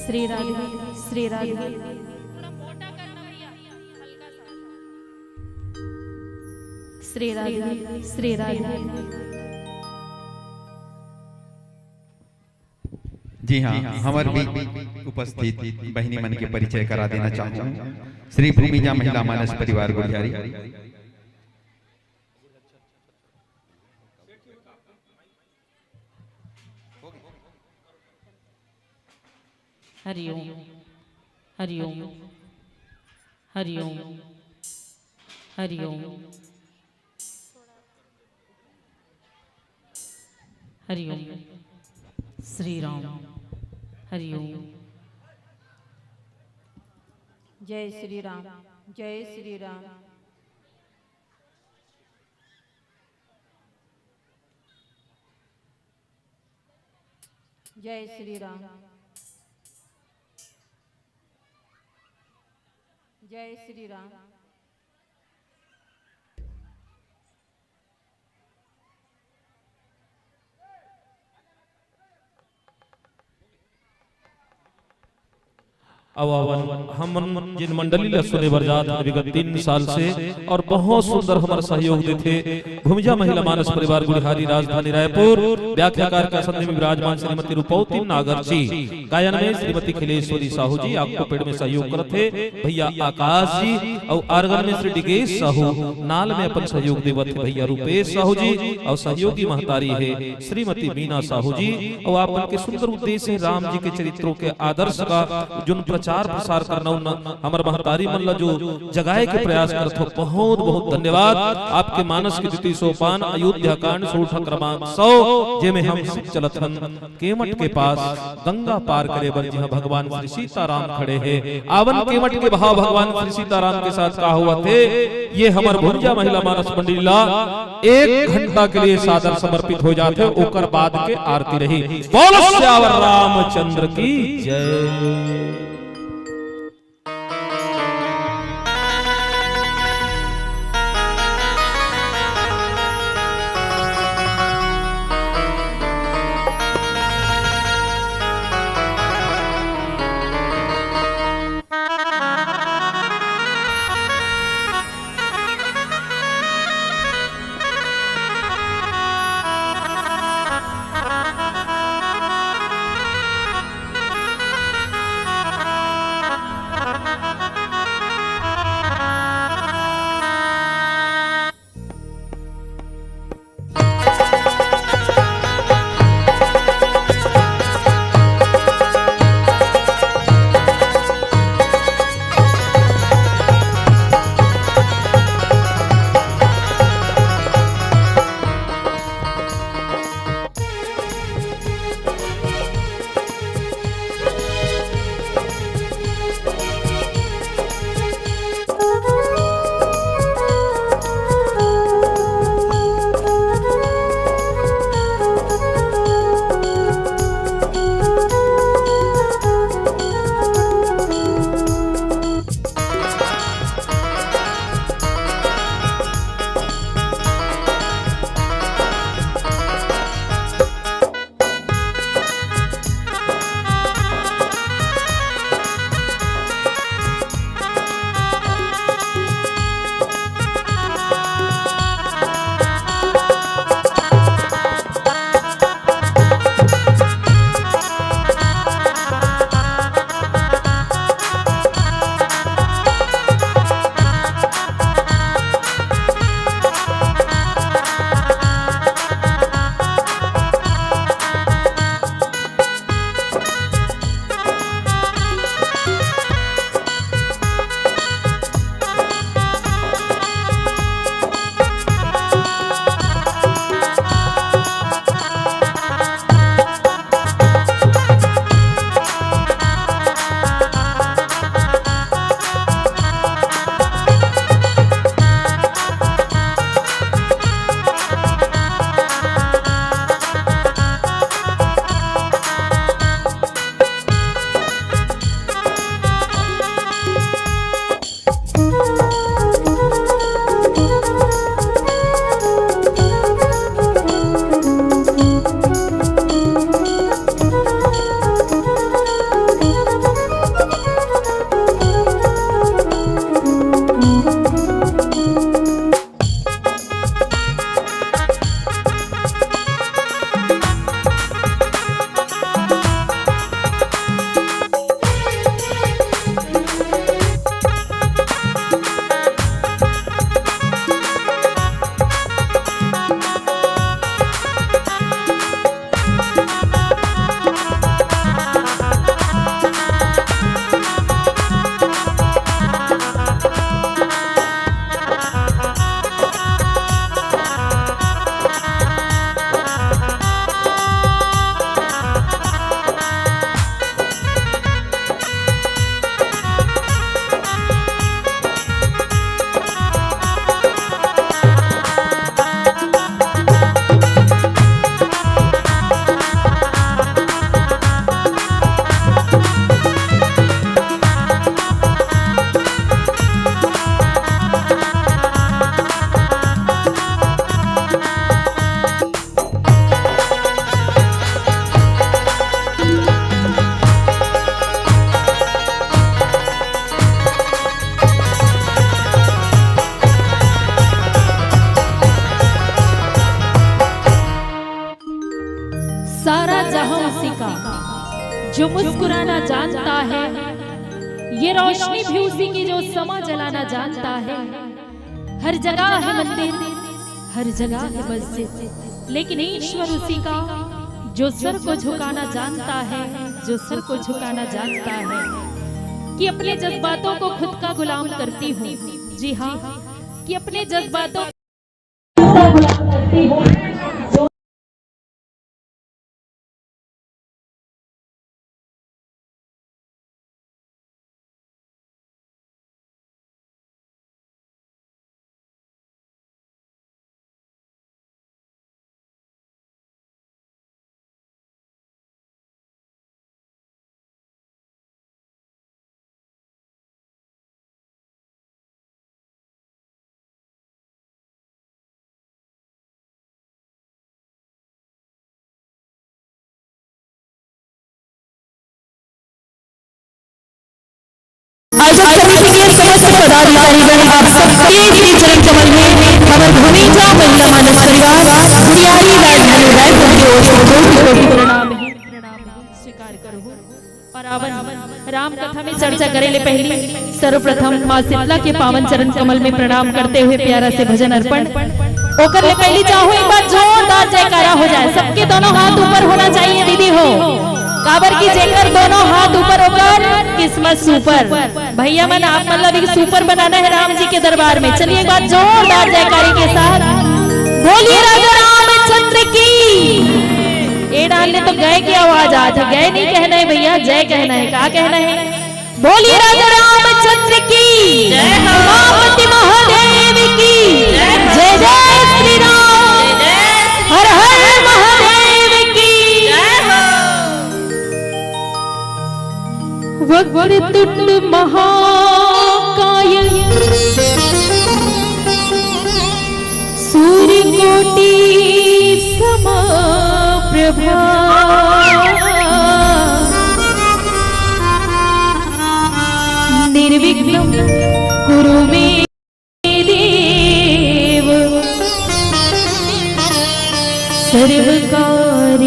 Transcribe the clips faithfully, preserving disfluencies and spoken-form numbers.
श्री राधे, श्री राधे। थोड़ा मोटा करना भैया, हल्का सा। श्री राधे, श्री राधे। जी हाँ, हमर बीच उपस्थित बहिनी मन के परिचय करा देना चाहूँ। श्री भूमिजा महिला मानस परिवार गुढ़ियारी। हरिओम, हरिओम, हरिओम, हरिओम, हरिओम। श्री राम। हरिओम। जय श्री राम। जय श्री राम। जय श्री राम। जय श्री राम। अब, अब हमन जिन मंडली ला सुने बर जात हन विगत तीन साल से, और बहुत सुंदर हमर सहयोग देथे भूमिजा महिला मानस परिवार गुढ़ियारी, राजधानी रायपुर। व्याख्याकार के आसन में विराजमान श्रीमती रूपवती नागर जी, गायन में श्रीमती खिलेश्वरी साहू जी, आग पेड़ में सहयोग करत हे भैया आकाश जी, अउ आर्गन में श्री डिगेश साहू, नाल में अपन सहयोग देवत हे भैया रूपेश साहू जी, अउ सहयोगी महतारी हे श्रीमती मीना साहू जी। अउ आप मन के सुंदर उद्देश्य हे राम जी के चरित्रों के आदर्श का जोन प्रचार प्रसार करना, उन हमर महतारी मन ला जो जगाए के प्रयास करत हो, बहुत बहुत धन्यवाद। आपके मानस के द्वितीय सोपान अयोध्या कांड सोरठा क्रमांक सौ, जेमे हम चलत हन केमट के पास गंगा पार करे बर, जिहां भगवान श्री सीताराम खड़े हे। आवन केमट के भाव भगवान श्री सीताराम के साथ का होवत हे, ये हमर भूमिजा महिला मानस मंडली ला एक घंटा के लिए सादर समर्पित हो जात हे, ओकर बाद के आरती रही। बोलो सियावर रामचंद्र की जय। मुस्कुराना जानता है, ये रोशनी भी उसी की जो समा जलाना जानता है। हर जगह है मंदिर, हर जगह है मस्जिद, लेकिन ईश्वर उसी का जो सर को झुकाना जानता है, जो सर को झुकाना जानता है। कि अपने जज्बातों को खुद का गुलाम करती हूँ, जी हाँ, कि अपने जज्बातों आयोजक समिति के समस्त पदाधिकारीगण, आप सबके श्री चरण कमल में हमर भूमिका महिला मानस परिवार गुड़ियारी राजधानी रायपुर की ओर से कोटि कोटि प्रणाम हे, प्रणाम हे, स्वीकार करो। और आवन राम कथा में चर्चा करे ले पहली सर्वप्रथम माँ शीतला के पावन चरण कमल में प्रणाम करते हुए प्यारा से भजन अर्पण। ओकर ले पहली चाहूँ एक बार जोरदार जयकारा हो जाए, सबके दोनों हाथ ऊपर होना चाहिए दीदी हो, काबर की जेकर दोनों हाथ ऊपर ओकर किस्मत सुपर। भैया मन, आप मन ला भी सुपर बनाना है राम जी के दरबार में। चलिए एक बार जोरदार जयकारी के साथ बोलिए राजा रामचंद्र की। ए डाल ले तो गए की आवाज आत हे, गए नहीं कहना है भैया, जय कहना है। का कहना है? बोलिए राजा रामचंद्र की, जय हो। उमापति महादेव की, जय हो। जय जय श्री राम, जय जय श्री हर हर महादेव की। जय हो। वक्रतुंड महाकाय सूर्यकोटि समप्रभा। निर्विघ्नं कुरु मे देव सर्वकार्येषु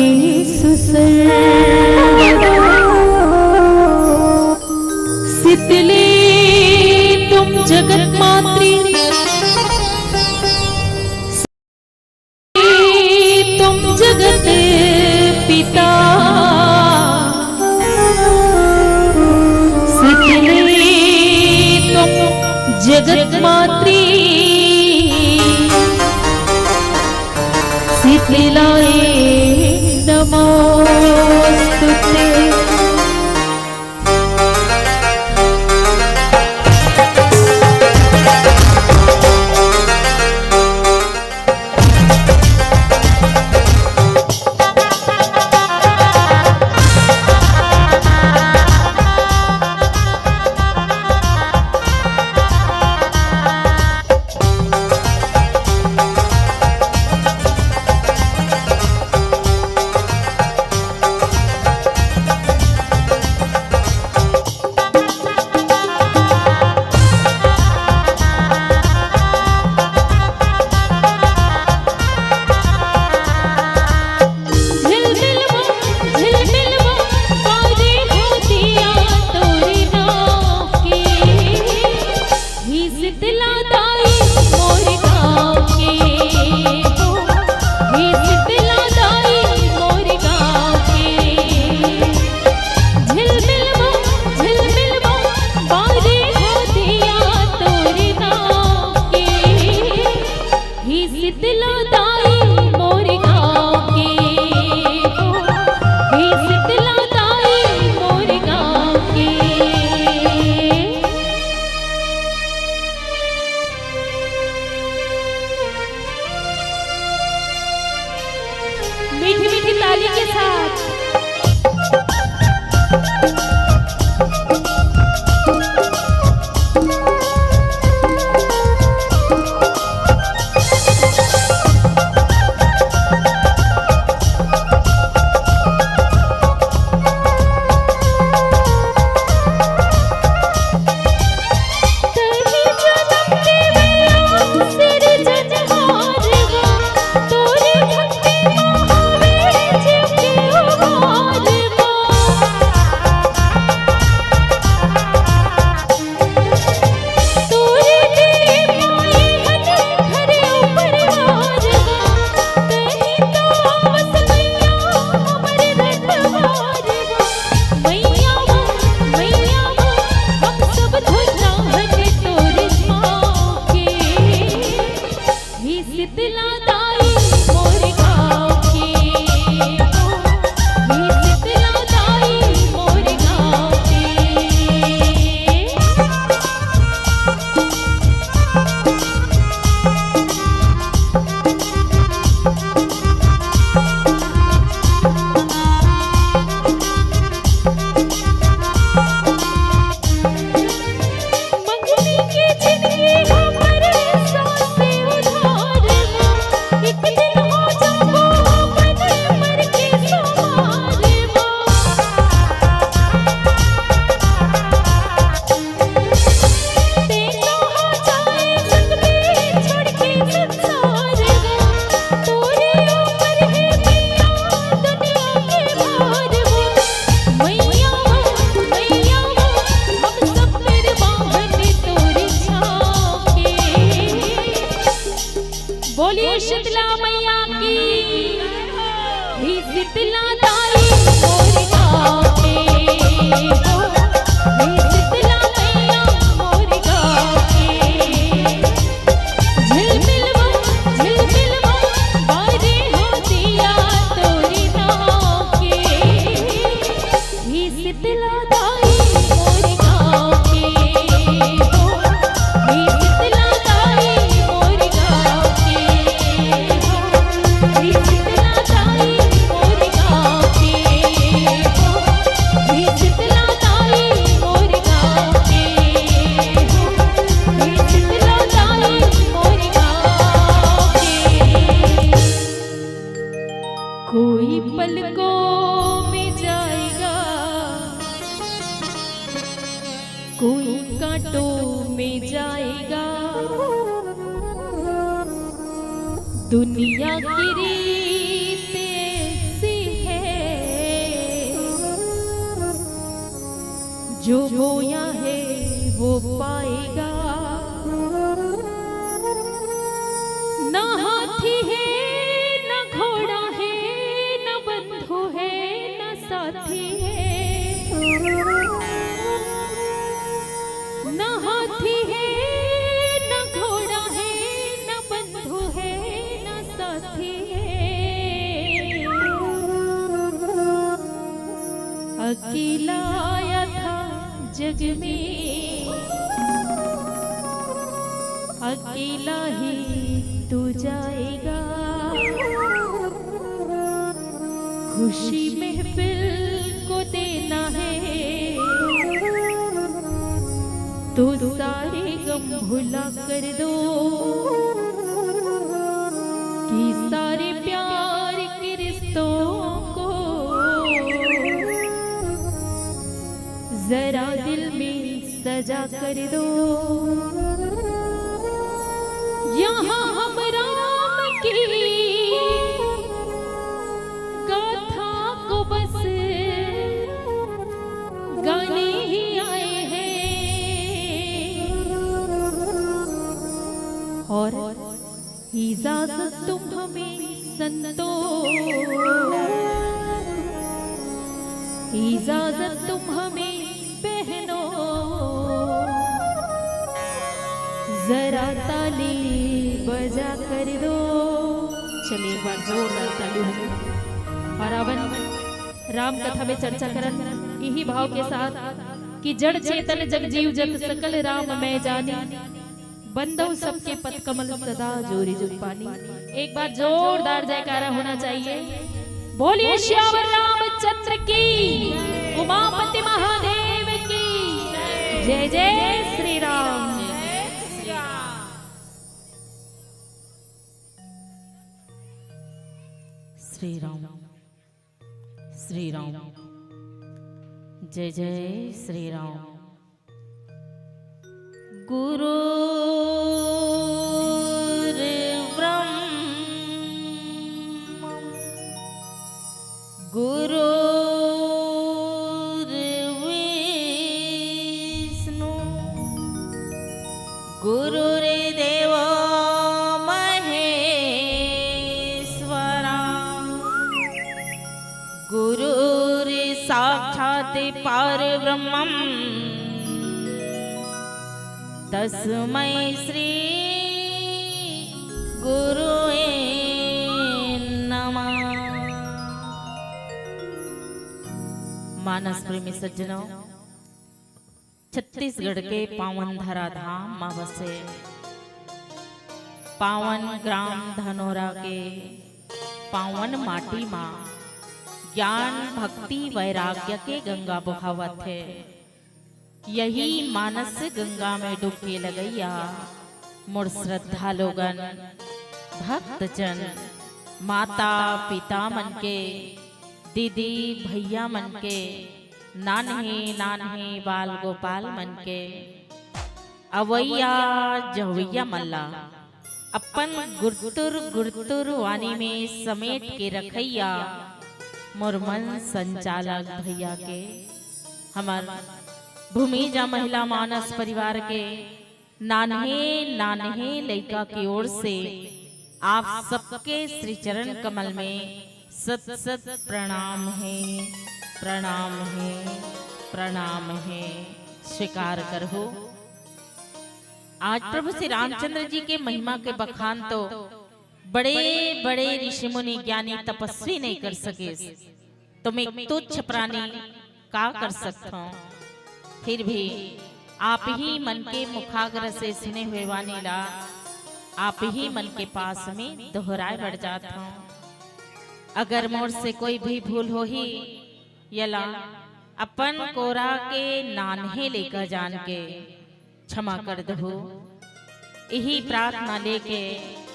सर्वदा। शीतले त्वं जगन्मातृ, त्वं जगत्पिता। शीतले त्वं कोई पलकों में जाएगा, कोई कांटों में जाएगा। दुनिया की रीत ऐसी है, जो बोया है वो पाएगा। ना हाथी है, ना घोड़ा है, ना बंधु है, ना साथी है। ना हाथी है, ना घोड़ा है, ना बंधु है, ना साथी है। अकेला आया था जग में, अकेला ही तू जाएगा। खुशी महफिल को देना है, तो सारे गम भुला कर दो, कि सारे प्यार के रिश्तों को जरा दिल में सजा कर दो। यहाँ हम राम की गाथा को बस गाने ही आए हैं। और इजाजत तुम हमें संतों, इजाजत तुम हमें बहनों, जरा ताली बजा कर दो। चलिए, एक बार जोरदार ताली हो। और अब राम कथा में चर्चा करन इही भाव के साथ कि जड़ चेतन जग जीव जत सकल राम मैं जानी, बंदौ सबके पद कमल सदा जोरी जुग पानी। एक बार जोरदार जयकारा होना चाहिए। बोलिए सियावर रामचंद्र की, उमापति महादेव की जय। जय श्री राम। श्री राम, श्री राम, जय जय श्री राम। गुरुर्ब्रह्मा गुरुर्विष्णु गुरुर्देवो महेश्वरा गुरुर्साक्षात् परब्रह्मम् तस्मै श्री गुरुवे नमः। मानस प्रेमी सज्जनों, छत्तीसगढ़ के पावन धराधाम म बसे पावन ग्राम धनोरा के पावन माटी म ज्ञान, भक्ति, वैराग्य के गंगा बोहावत हे। यही मानस गंगा में डुबकी लगइया मोर श्रद्धा लोगन, भक्तजन, माता पिता मन के, दीदी भैया मन के, नान्हे नान्हे बाल गोपाल मन के, अवइया जवइया मन ला अपन गुरतुर गुरतुर वानी में समेट के रखइया मोर मन संचालक भैया के, हमर भूमिजा महिला मानस परिवार के नान्हे नान्हे लइका के ओर से आप सबके श्री चरण कमल में सत सत प्रणाम हे, प्रणाम हे, प्रणाम हे। स्वीकार करहू। आज प्रभु श्री रामचंद्र जी के महिमा के बखान तो बड़े बड़े ऋषि मुनि ज्ञानी तपस्वी नहीं कर सके, तो मैं तुच्छ प्राणी का कर सकता हूँ? फिर भी आप ही मन के मुखाग्र से सुने हुए वाणी ला आप ही मन के पास में दोहराए बर जात हौं। अगर मोर से कोई भी भूल होही, यला अपन कोरा के नान्हे लेकर जान के क्षमा कर दहू। यही प्रार्थना लेके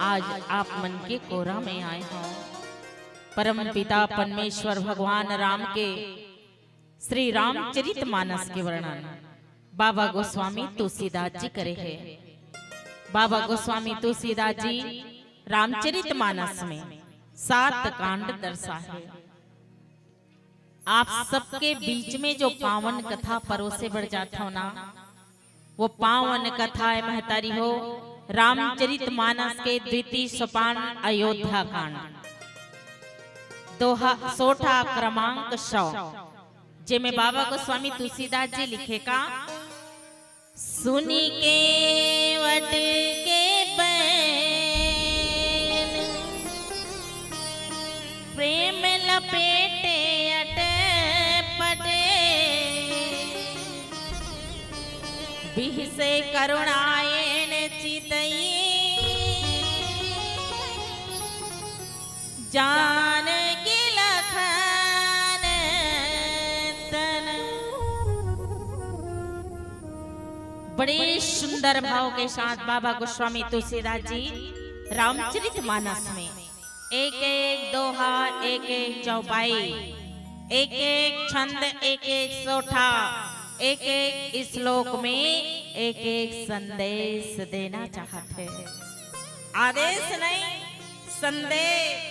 आज आप मन के कोरा में आए हौं। परम पिता परमेश्वर भगवान राम के श्री रामचरित मानस के वर्णन बाबा गोस्वामी तुलसीदास जी करे हे। बाबा गोस्वामी तुलसीदास जी रामचरित मानस में सात कांड दर्शा हे। आप सबके बीच में जो पावन कथा परोसे बर जात हौं ना, वो पावन कथा हे महतारी हो, रामचरित मानस के द्वितीय सोपान अयोध्या कांड, दोहा, सोठा क्रमांक सौ, जेमे बाबा गोस्वामी तुलसीदास जी लिखे का, सुनि केवट के बैल, प्रेम लपेटे अटपटे, बिहसे करुणायन चितई, जानकी लखन तन। बड़े सुंदर भाव के साथ बाबा गोस्वामी तुलसीदास जी रामचरित मानस में एक एक दोहा, एक एक चौपाई, एक एक छंद, एक एक सोठा, एक एक श्लोक में एक एक संदेश देना चाहत हे। आदेश नहीं, संदेश।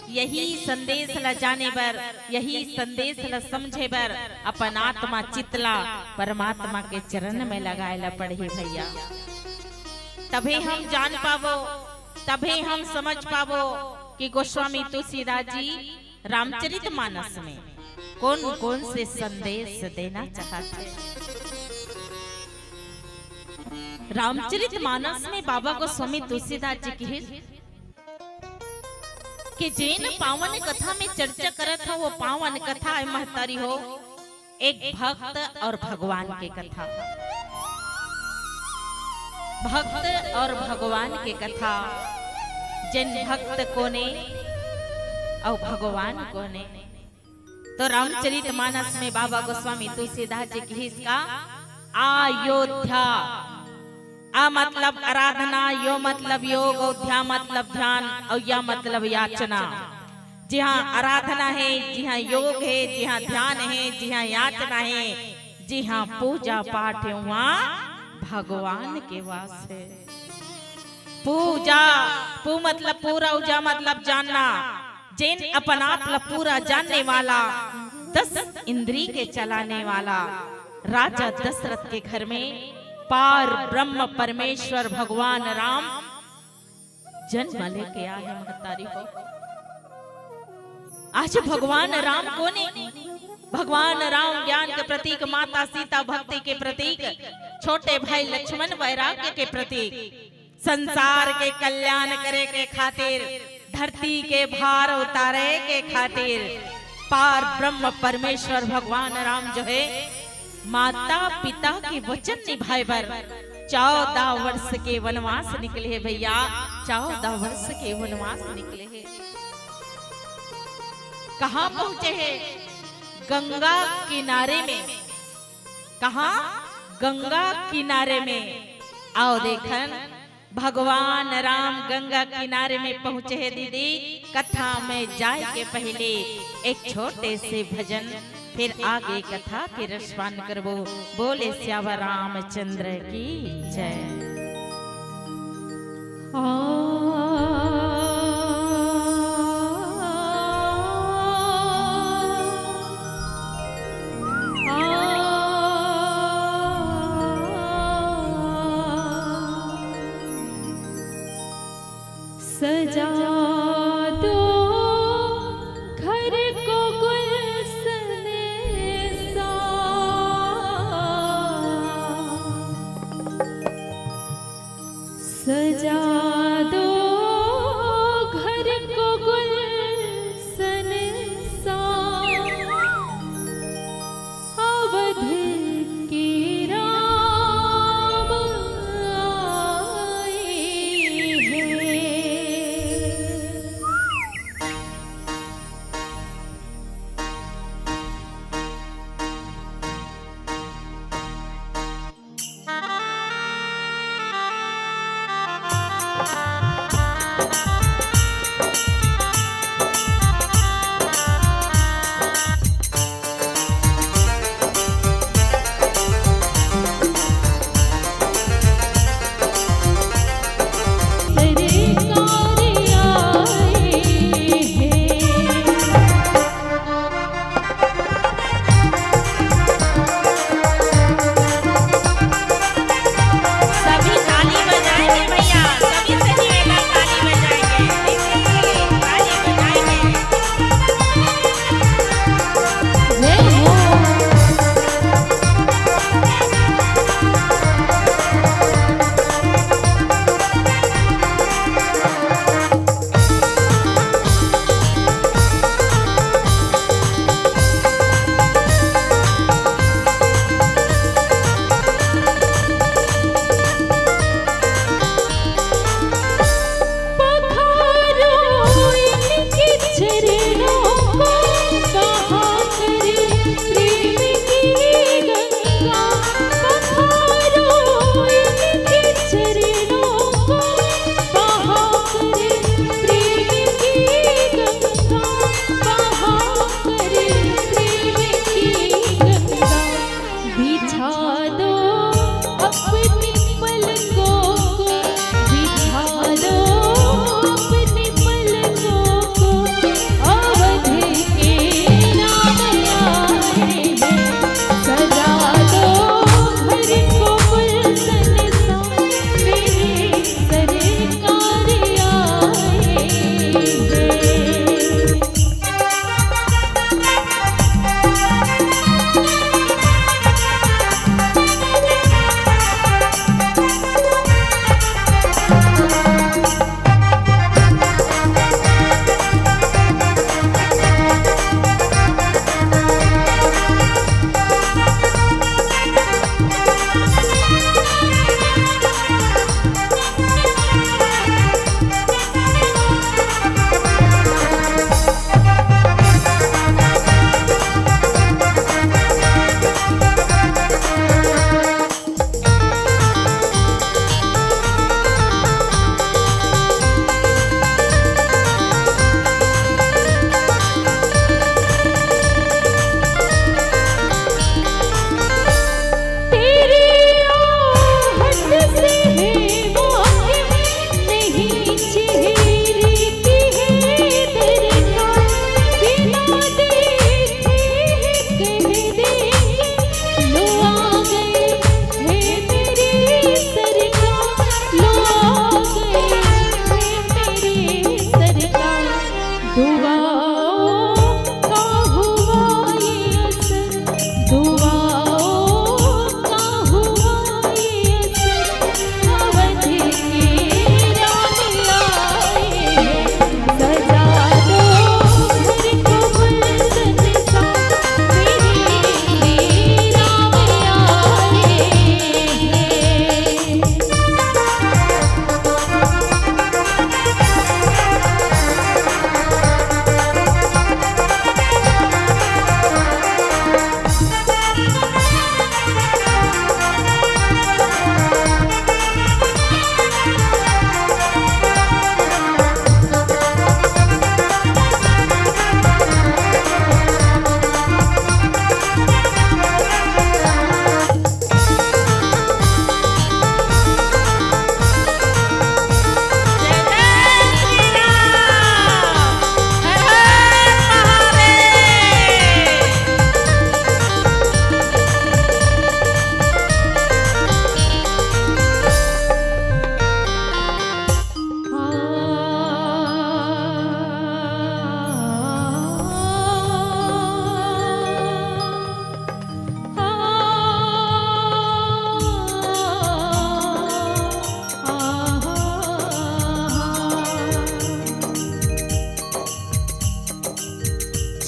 यही संदेश ला जाने बर, यही संदेश ला समझे बर अपन आत्मा चित ला परमात्मा के चरण में लगाए ला पड़ही भैया, तभे हम जान पाबो, तभे हम समझ पाबो कि गोस्वामी तुलसीदास जी रामचरित मानस में कौन कौन से संदेश देना चाहत हे। रामचरित मानस में बाबा गोस्वामी तुलसीदास जी कहिस कि जेन पावन कथा में चर्चा करत हौं, वो पावन कथा हे महतारी हो, एक भक्त और भगवान के कथा। भक्त और भगवान के कथा, जेन भक्त कोने और भगवान कोने। तो रामचरित मानस में बाबा गोस्वामी तुलसीदास जी कहिस का, अयोध्या, अ मतलब आराधना, यो मतलब योग, और ध्या मतलब ध्यान, और या मतलब याचना। जिहाँ आराधना हे, जिहाँ योग हे, जिहाँ ध्यान हे, जिहाँ याचना हे, जिहाँ पूजा पाठ हे, उहाँ भगवान के वास हे। पूजा, पू मतलब पूरा, उजा मतलब जानना, जेन अपन आप ला पूरा जानने वाला, दस इंद्री के चलाने वाला राजा दशरथ के घर में पार ब्रह्म परमेश्वर भगवान राम जन्म लेके आए हे महतारी हो। आज भगवान राम कोने? भगवान राम ज्ञान के प्रतीक, माता सीता भक्ति के प्रतीक, छोटे भाई लक्ष्मण वैराग्य के प्रतीक, संसार के कल्याण करे के खातिर, धरती के भार उतारे के खातिर पार ब्रह्म परमेश्वर भगवान राम जो हे, माता पिता के वचन निभाए बर चौदह वर्ष के वनवास निकले हे भैया, चौदह वर्ष के वनवास निकले हे। कहाँ पहुंचे हे? गंगा किनारे में। कहाँ? गंगा किनारे में। आओ देखन, भगवान राम गंगा किनारे में पहुंचे हे दीदी। कथा में जाए के पहले एक छोटे से भजन, फिर आगे कथा के रसपान करबो। बोले सियावर रामचंद्र की जय। आ, आ, आ, सजा दो घर को गुलशन सा, सजा दो घर को गुलशन सा, अवध की बिछा दो अपनी पलकों को, बिछा दो अपनी पलकों को, अवध के राम आए हैं। सजा दो घर को गुलशन सा, मेरे सरकार आए हैं। तेरी आहट से है वाकिफ, नहीं चेहरे की है दरकार। बिना देखे कह देंगे, लो आ गए है मेरी सरकार, लो आ गए है मेरी सरकार। दुआओं का हुआ ये असर, दुआओं का हुआ ये असर, अवध के राम आए हैं। सजा दो घर को गुलशन सा, मेरे राम आए हैं।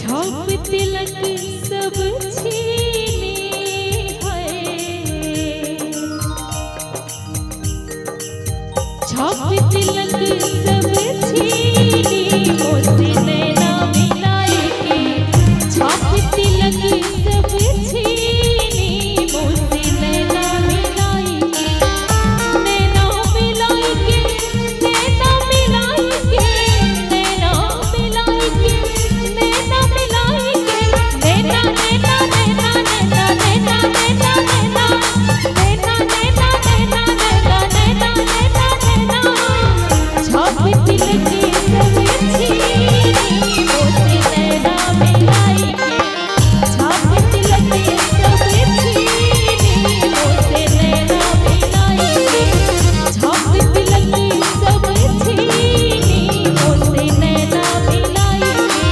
छाप तिलक सब छीने हैं, छाप तिलक सब छीने, मोसे नैना मिलाए के। छाप तिलक सब छीने, मोसे नैना मिलाए के। नैना मिलाए के, नैना मिलाए के, नैना मिलाए के, नैना मिलाए के। नैना, नैना, नैना, नैना। छाप तिलक सब छीनी, मोसे नैना मिलाई के। छाप तिलक सब छीनी, मोसे नैना मिलाई के। छाप तिलक सब छीनी, मोसे नैना मिलाई के।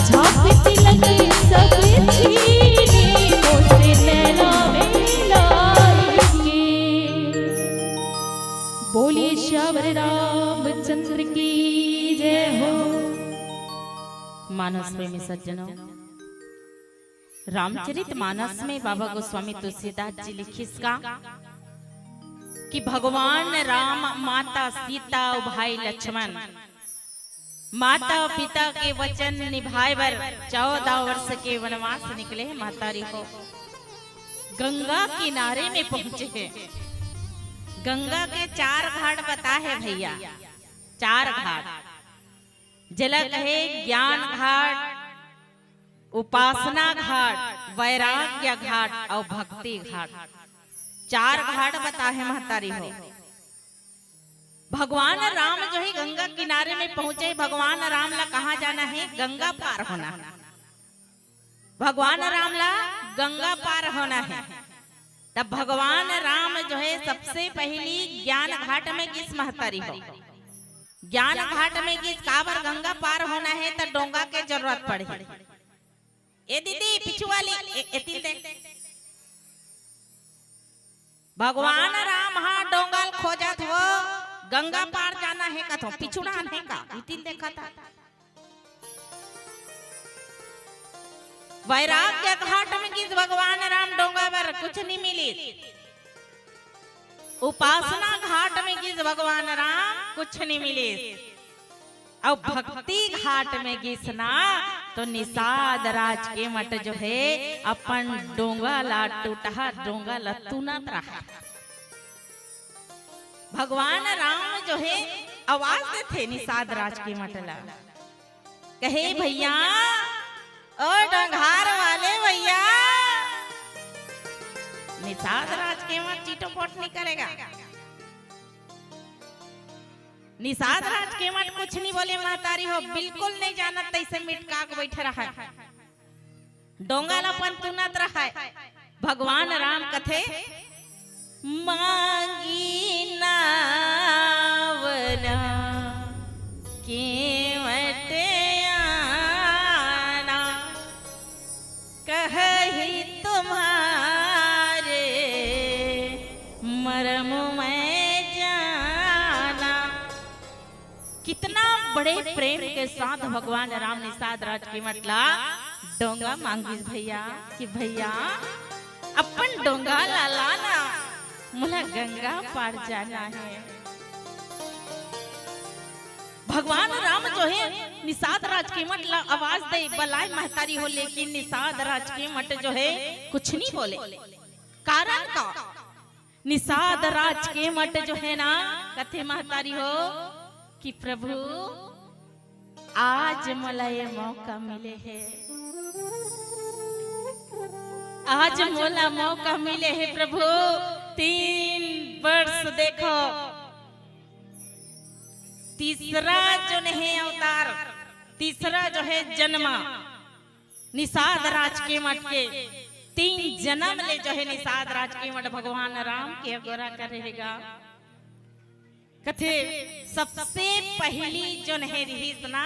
छाप तिलक सब छीनी, मोसे नैना मिलाई के। बोलिए सियावर रामचंद्र की जय हो। मानस प्रेमी सज्जनों, रामचरित मानस में बाबा गोस्वामी तुलसीदास जी लिखिस का कि भगवान राम, माता सीता अउ भाई लक्ष्मण माता पिता के वचन निभाए बर चौदह वर्ष के वनवास निकले हे महतारी हो। गंगा किनारे में पहुंचे हे। गंगा के चार घाट बता हे भैया, चार घाट, जेला कहे ज्ञान घाट, उपासना घाट, वैराग्य घाट अउ भक्ति घाट, चार घाट बताहे महतारी हो। भगवान राम जो है गंगा किनारे में पहुंचे, भगवान राम ला कहाँ जाना है? गंगा पार होना है। भगवान राम ला गंगा पार होना है। तब भगवान राम जो है सबसे पहली ज्ञान घाट में गिस महतारी हो। ज्ञान घाट में गिस, काबर गंगा पार होना है त डोंगा के जरूरत पड़ही। ए दीदी, पीछू वाली, ए, एतिल देख। भगवान राम हा डोंगा ल खोजत हो, गंगा पार जाना है कथो, पिछुड़ान है का? इतिल देखत हा। वैराग्य घाट में गिस भगवान राम, डोंगा बर कुछ नहीं मिली। उपासना घाट में गिस भगवान राम, कुछ नहीं मिली। अउ भक्ति घाट में गिस ना, तो निषाद राज के मठ जो है अपन डोंगा ला, टूटहा डोंगा ला तुनत रहा। भगवान राम जो है आवाज देथे निषाद राज के मठ ला, कहे, "भैया, ओ डोंगार वाले भैया, निषाद राज के मठ चिटोपोट नहीं करेगा।" निषाद राज के मठ कुछ नहीं बोले महतारी हो, बिल्कुल नहीं जानत, तैसे मिटका के बैठे रहा। डोंगा ला अपन तुनत रहा। भगवान राम कथे, "मांगी नावरा के मट आना, कही तुम्हारे मरम मैं जाना।" कितना बड़े प्रेम के साथ भगवान राम निषाद राज के मठ ला डोंगा मांगिस भैया कि भैया अपन डोंगा ला लाना, मोला गंगा पार जाना है। भगवान राम जो है निषाद राज के मठ ला आवाज दे, बलाय महतारी हो, लेकिन निषाद राज के मठ जो है कुछ नहीं बोले। कारण का? निषाद राज के मठ जो है ना, कथे महतारी हो कि प्रभु, आज मोला ये मौका मिले हे, आज मोला मौका मिले हे प्रभु। तीन वर्ष देखो, तीसरा जो नहीं अवतार, तीसरा जो है जन्मा, निषाद राज के मठ के तीन जन्म ले जो है निषाद राज के मठ भगवान राम के अगोरा करे हे गा। कथे सबसे पहली जो है रिहिस ना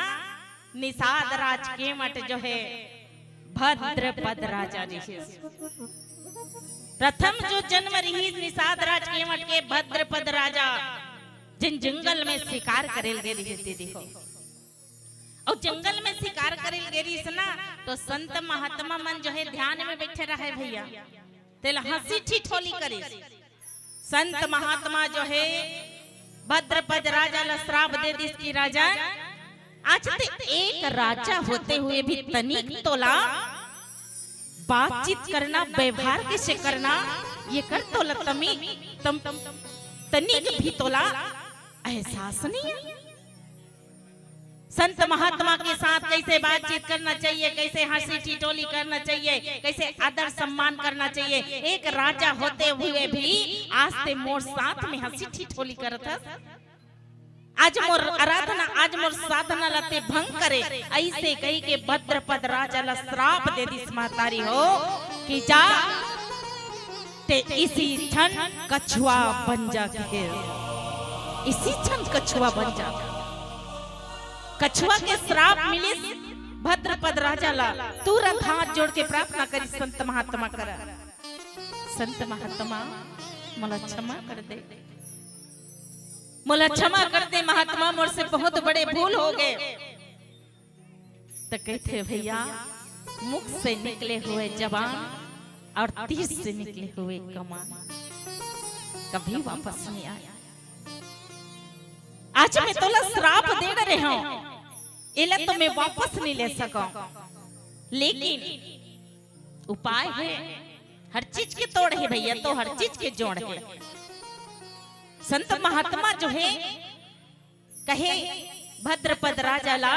निषाद राज के मठ जो है भद्रपद राजा रिहिस। प्रथम जो जन्म रिहिस निषाद राज के मठ के भद्रपद राजा, जिन जंगल में शिकार करेल गे रिहिस दीदी हो। अउ जंगल में शिकार करे गे रिहिस ना, तो संत महात्मा मन जो है ध्यान में बैठे रहे भैया, तेला हंसी ठिठोली करिस। संत महात्मा जो है भद्रपद राजा ला श्राप दे दिस कि राजा, आज ते एक राजा होते हुए भी तनिक तोला बातचीत करना, व्यवहार कैसे करना, ये कर तोला तमी, तम, तनिक भी तोला एहसास नहीं है। संत महात्मा के साथ कैसे बातचीत करना चाहिए, कैसे हंसी ठिठोली करना चाहिए, कैसे आदर सम्मान करना चाहिए। एक राजा होते हुए भी आज ते मोर साथ में हंसी ठिठोली करत हस। आज मोर आराधना, आज मोर साधना ला ते भंग करे, ऐसे कही के भद्रपद राजा ला श्राप दे दिस महतारी हो कि जा ते इसी क्षण कछुआ बन जा के, इसी क्षण कछुआ बन जा। कछुआ के श्राप मिलिस भद्रपद राजा ला। तुरंत हाथ जोड़ के प्रार्थना करिस संत महात्मा करा, संत महात्मा मोला क्षमा कर दे, मोला क्षमा कर दे महात्मा, मोर से बहुत बड़े भूल हो गए। त कहिथे भैया, मुख से निकले हुए जबान और तीर से निकले हुए कमान कभी वापस नहीं आया। आज मैं तोला श्राप दे रहे हूं, एला तो मैं वापस नहीं ले सकूं, लेकिन उपाय है। हर चीज के तोड़ है भैया, तो हर चीज के जोड़ है। संत महात्मा जो है कहे भद्रपद राजा ला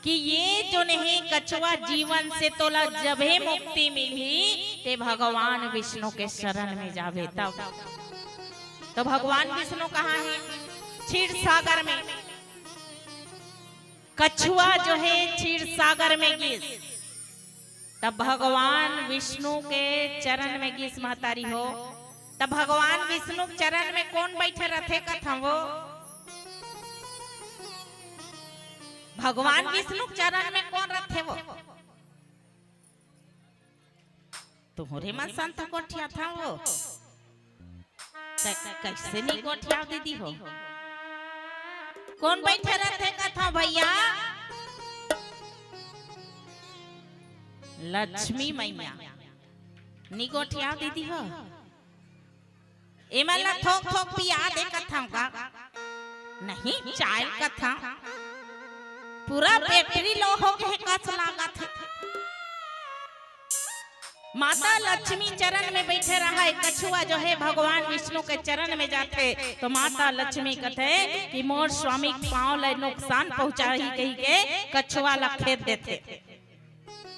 कि ये जो नहीं कछुआ जीवन से तोला जबे मुक्ति मिलही, ते भगवान विष्णु के शरण में जाबे तब। तो भगवान विष्णु कहाँ है? क्षीर सागर में। कछुआ जो है क्षीर सागर में गिस, तब भगवान विष्णु के चरण में गिस महतारी हो। तब भगवान विष्णु के चरण में कोन बैठे रथे कथंव वो? भगवान विष्णु के चरण में कोन रथे वो? तुंहरे मन संत गोठियाथव वो। त कइसे नइ गोठियाव दीदी हो? कोन बइठे रथे कथंव भइया? लक्ष्मी मइया। नइ गोठियाव दीदी हो? एमन ला थोक थोक पिया दे कथंव का? नहीं, चाय कथंव। पूरा बैटरी लो हो गे हे कस लागत हे। माता लक्ष्मी चरण में बइठे रहय, कछुआ जो हे भगवान विष्णु के चरण में जाथे, तो माता लक्ष्मी कथे कि मोर स्वामी के पाँव ल नुकसान पहुंचाही कहिके कछुआ ला खेद देथे।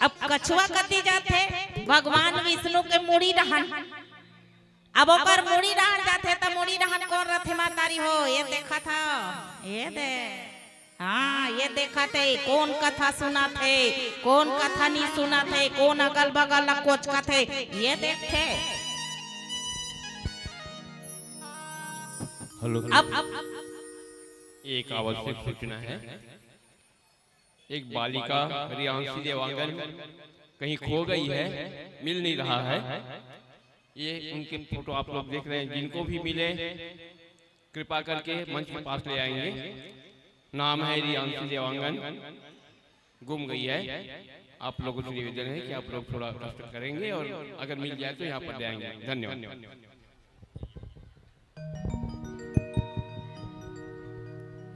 अब कछुआ कति जाथे? भगवान विष्णु के मुड़ी डहन। अब ओकर मुड़ी डहन जाथे, त मुड़ी डहन कोन रथे महतारी हो? ये देखत हव, ये दे। हाँ, ये देखत हे, कोन कथा सुनत हे, कोन कथा नइ सुनत हे, कोन अगल बगल ला कोचकत हे, ये देखथे। हेलो। अब, अब एक आवश्यक सूचना है। एक बालिका रियांशी देवांगन कहीं खो गई है, मिल नहीं रहा है। ये उनके फोटो आप लोग देख रहे हैं, जिनको भी मिले कृपा करके मंच के पास ले आएंगे। नाम है रियांशी देवांगन, गुम गई है। आप लोगों से निवेदन है कि आप लोग थोड़ा कष्ट करेंगे और अगर मिल जाए तो यहाँ पर ले आएंगे। धन्यवाद।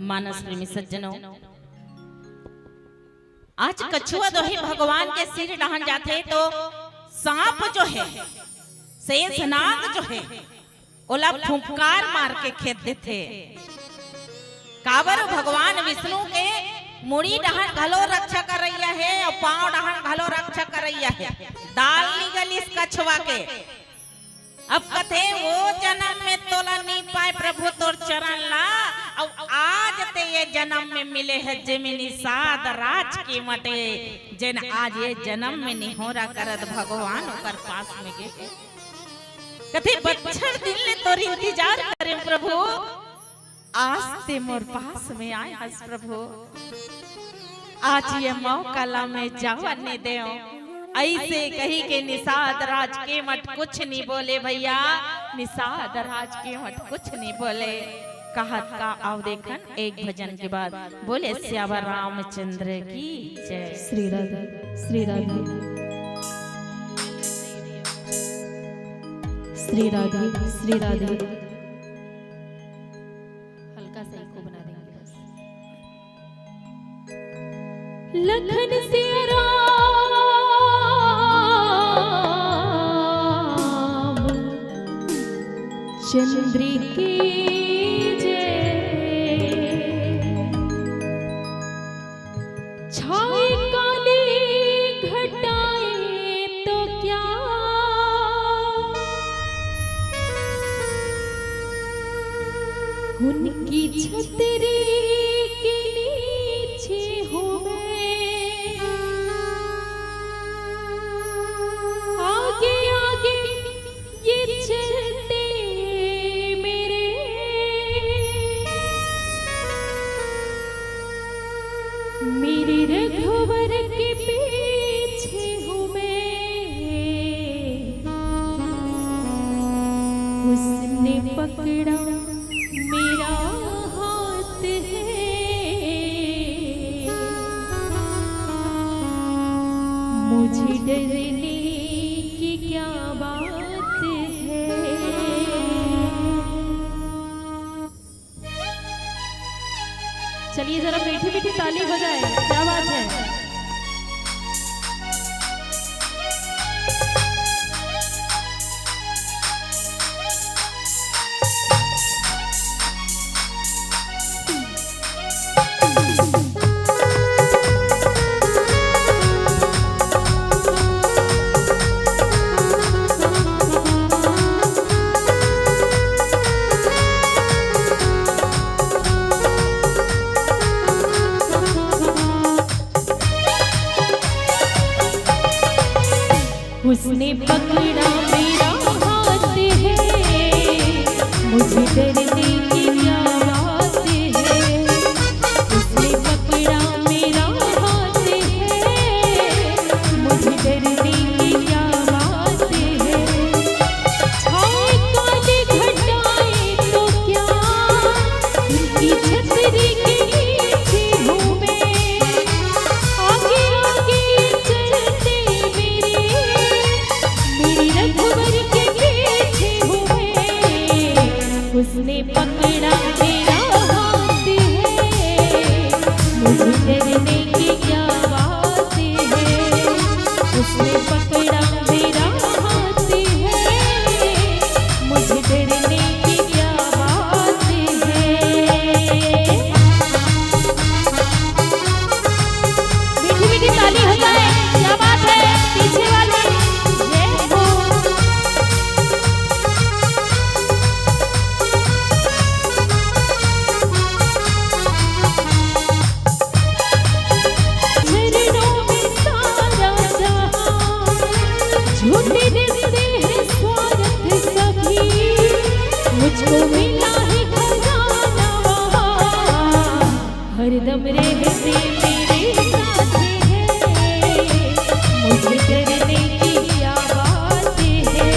मानस प्रेमी सज्जनों, आज कछुआ जो हे भगवान के सिर डहन जाथे तो सांप जो हे, शेषनाग जो हे, ओला फुंकार मार के खेद देथे। काबर भगवान विष्णु के मुड़ी डहन घलो रक्षा करइया हे अउ पांव डहन घलो रक्षा करइया हे। दाल नइ गलिस कछुआ के। अब कथे, "वो जनम में तोला नइ पाए प्रभु तोर चरण ला, अउ आज ते ये जनम में मिले हे जेमे निषाद राज के मटे, जेन आज ये जनम में निहोरा करत भगवान ओकर पास में गे।" कथे, "बच्छर दिन ले तोर इंतजार करेंव प्रभु, आज ते मोर पास में आए हस प्रभु, आज ये मौका ला मैं जावन नइ देंव।" अइसे कहिके निषाद राज के मट कुछ नइ बोले भइया, निषाद राज के मट कुछ नइ बोले। कहत का, आव देखन एक भजन के बाद। बोले सियावर रामचंद्र की जय। श्री राधे, श्री राधे, श्री राधे, श्री राधे। हल्का सा इको बना देंगे बस। लखन सिया राम चंद्र की जय। छाए काली घटाएं तो क्या, उनकी छतरी के नीचे हूँ मैं। आगे आगे ये चलते मेरे, मेरे रघुवर के पीछे हूँ मैं। उसने पकड़ा मेरा हाथ है, मुझे डरने की क्या बात है। चलिए जरा मीठी मीठी ताली बजाएं, क्या बात है। ने पकड़ा मेरा हाथ है, मुझे डरने की क्या बात है। उसने पकड़ा मेरा हाथ है, मुझे डरने की क्या बात है। मीठी मीठी ताली हो जाए, क्या बात है, पीछे वाले, जय हो। झरनों में सारा जहां झूठे रिश्ते हैं, स्वार्थ सभी, मुझको मिला है खजाना वहां। हरदम रहते मेरे साथ है, मुझे डरने की क्या बात है।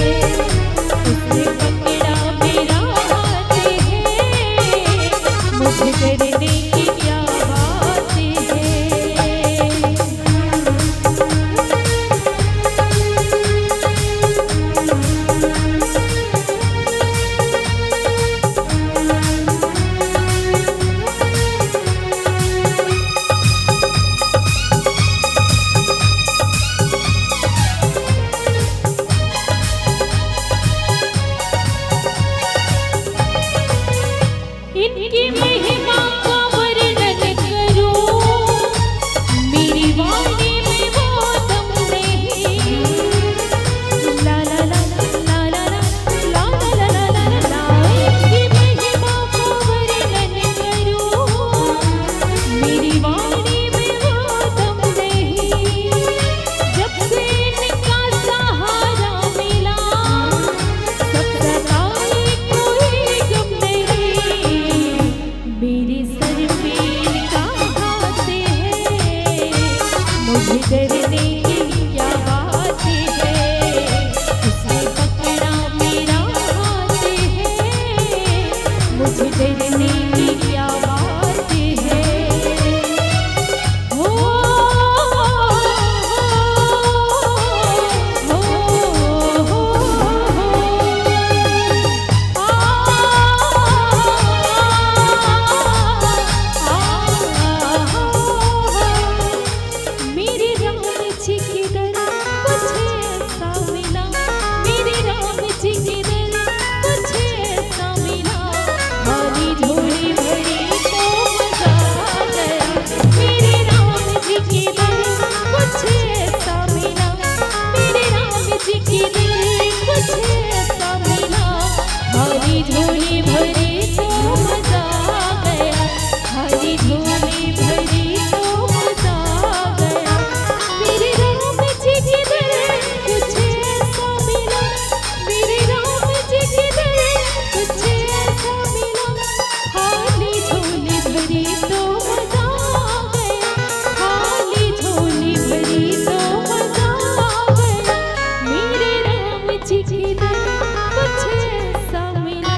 उसने पकड़ा मेरा हाथ है, मुझे डरने की क्या बात है। इनकी महिमा का वर्णन करूं, मेरी वाणी में वो दम नहीं। ला ला ला, ला ला ला, ला ला ला। इनकी महिमा का वर्णन करूं, मेरी वाणी में वो दम नहीं। जब से इनका सहारा मिला, सब सताए कोई गम नहीं। मेरे सर पे इनका हाथ है, मुझे डरने की क्या बात है। उसने पकड़ा मेरा हाथ है, मुझे डरने की क्या बात है। हो, हो, हो, हो, हो, हो। मेरे राम जी के दर कुछ ऐसा मिला, मेरे राम जी के दर कुछ ऐसा मिला, खाली झोली भरी तो मजा आ गया। मेरे राम जी के दर कुछ ऐसा मिला, मेरे राम जी के दर कुछ ऐसा मिला, खाली झोली भरी तो मजा आ गया, खाली झोली भरी तो मजा आ गया। मेरे राम जी के दर कुछ ऐसा मिला, मेरे राम जी के दर कुछ ऐसा मिला, खाली झोली भरी तो मजा आ गया, खाली झोली भरी तो मजा आ गया। मेरे राम जी के दर कुछ ऐसा मिला,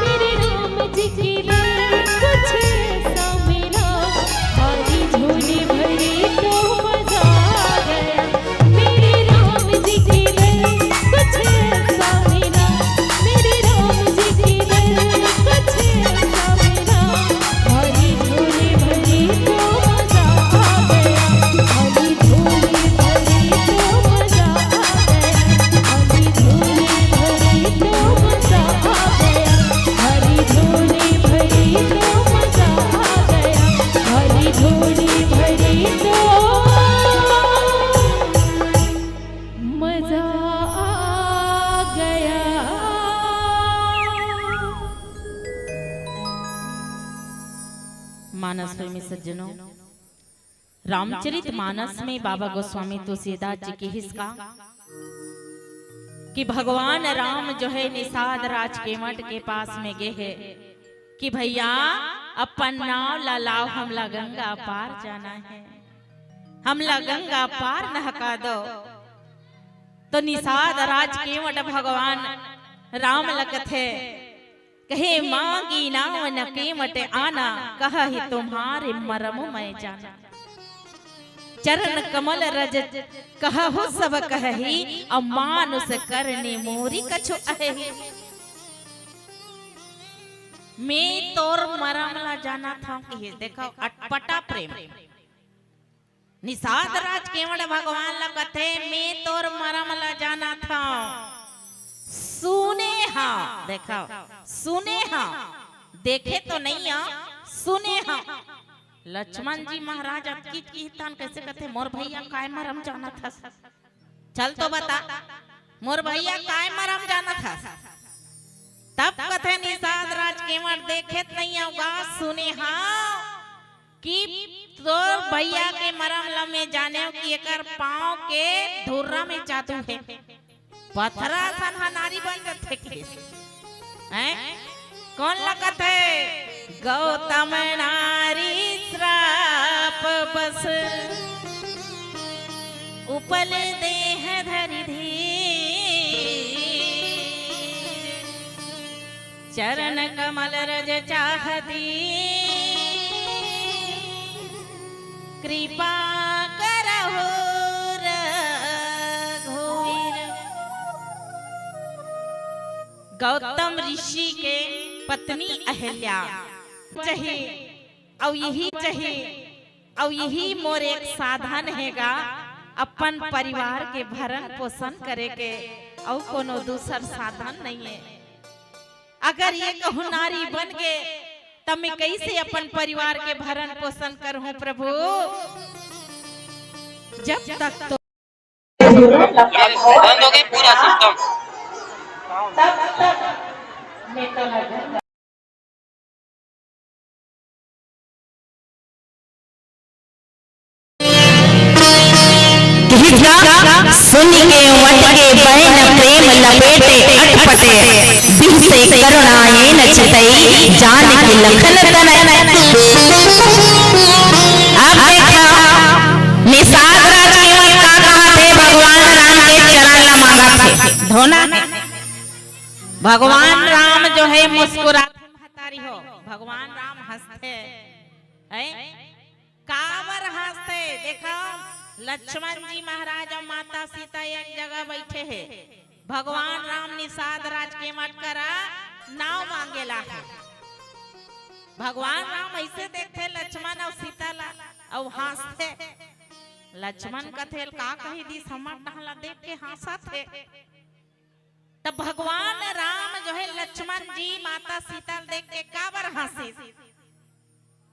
मेरे राम जी के दर कुछ ऐसा मिला, खाली झोली भरी तो मजा आ गया। मेरे राम जी के दर कुछ ऐसा मिला, मेरे राम जी के दर कुछ ऐसा मिला, खाली झोली भरी तो मजा आ गया, खाली झोली भरी तो मजा आ गया, खाली झोली भरी तो मजा आ गया, खाली झोली भरी तो मजा आ गया, खाली झोली भरी तो मजा आ गया। मानस प्रेमी सज्जनों, रामचरित मानस में बाबा गोस्वामी तुलसीदास जी किहिस का कि भगवान राम जो है निषाद राज केवट के पास में गे हे कि भैया अपन नाव ला लाव, हमला गंगा पार जाना है, हमला गंगा पार नहका दो। तो निषाद राज केवट भगवान राम ला कथे, कहे मांगी नाव न केवट आना, कहा ही तुम्हारे मरम मैं जाना। चरण कमल रज कहहु सब कहही, अमानुष करनी मोरी कछु अहही। मैं तोर मरम ला जानत हंव, कहिस। देखव, अटपटा प्रेम। निषाद राज केवट भगवान ला कथे, मैं तोर मरम ला जानत हंव, सुने हंव। देखव, सुने हंव, देखे तो नइ हंव, सुने हंव। लक्ष्मण जी महाराज अतकित किहितन कइसे कथे, मोर भइया काय मरम जानत हस? चल तो बता, मोर भइया काय मरम जानत हस? तब कथे निषाद राज केवट, देखे त नइ हंव गा, सुने हंव कि तोर भइया के मरम ल मैं जानेंव कि एकर पांव के धुर्रा में जादू हे। पथरा असन ह नारी बन जथे कहिस। हैं? कोन ला कथे? गौतम नारी श्राप बस, उपल देह धरि धीर। चरण कमल रज चाहती, कृपा करहु रघुवीर। गौतम ऋषि के पत्नी अहिल्या चाही, अउ इही चाही, अउ इही मोर एक साधन हे गा, अपन परिवार के भरण पोषण करे के, अउ कोनो दूसर साधन नइ हे। अगर ये कहूँ नारी बन गे, त मैं कइसे अपन परिवार के भरण पोषण करहूँ प्रभु? जब तक तो बंद हो गई पूरा सिस्टम। किहिस गा, सुनि केवट के बहिन प्रेम लपेटे अटपटे, बिहसे करुणा एन चितई, जानकि लखन तनय। अब देखा, निषाद राज केवट का कहत हे, भगवान राम के चरण ला मांगत हे। धोना, भगवान राम जो हे मुस्कुराथे महतारी हो, भगवान राम हंसथे, हैं? काबर हंसथे? देखव, लक्ष्मण जी महाराज अउ माता सीता एक जगह बइठे हे। भगवान राम निषाद राज केवट करा नाव मांगे ला हे। भगवान राम अइसे देखथे लक्ष्मण अउ सीता ला, अउ हंसथे। लक्ष्मण कथे, "का कहि दिस, हमर डहन ला देख के हंसत हे।" त भगवान राम जो हे लक्ष्मण जी माता सीता ल देख के काबर हंसिस?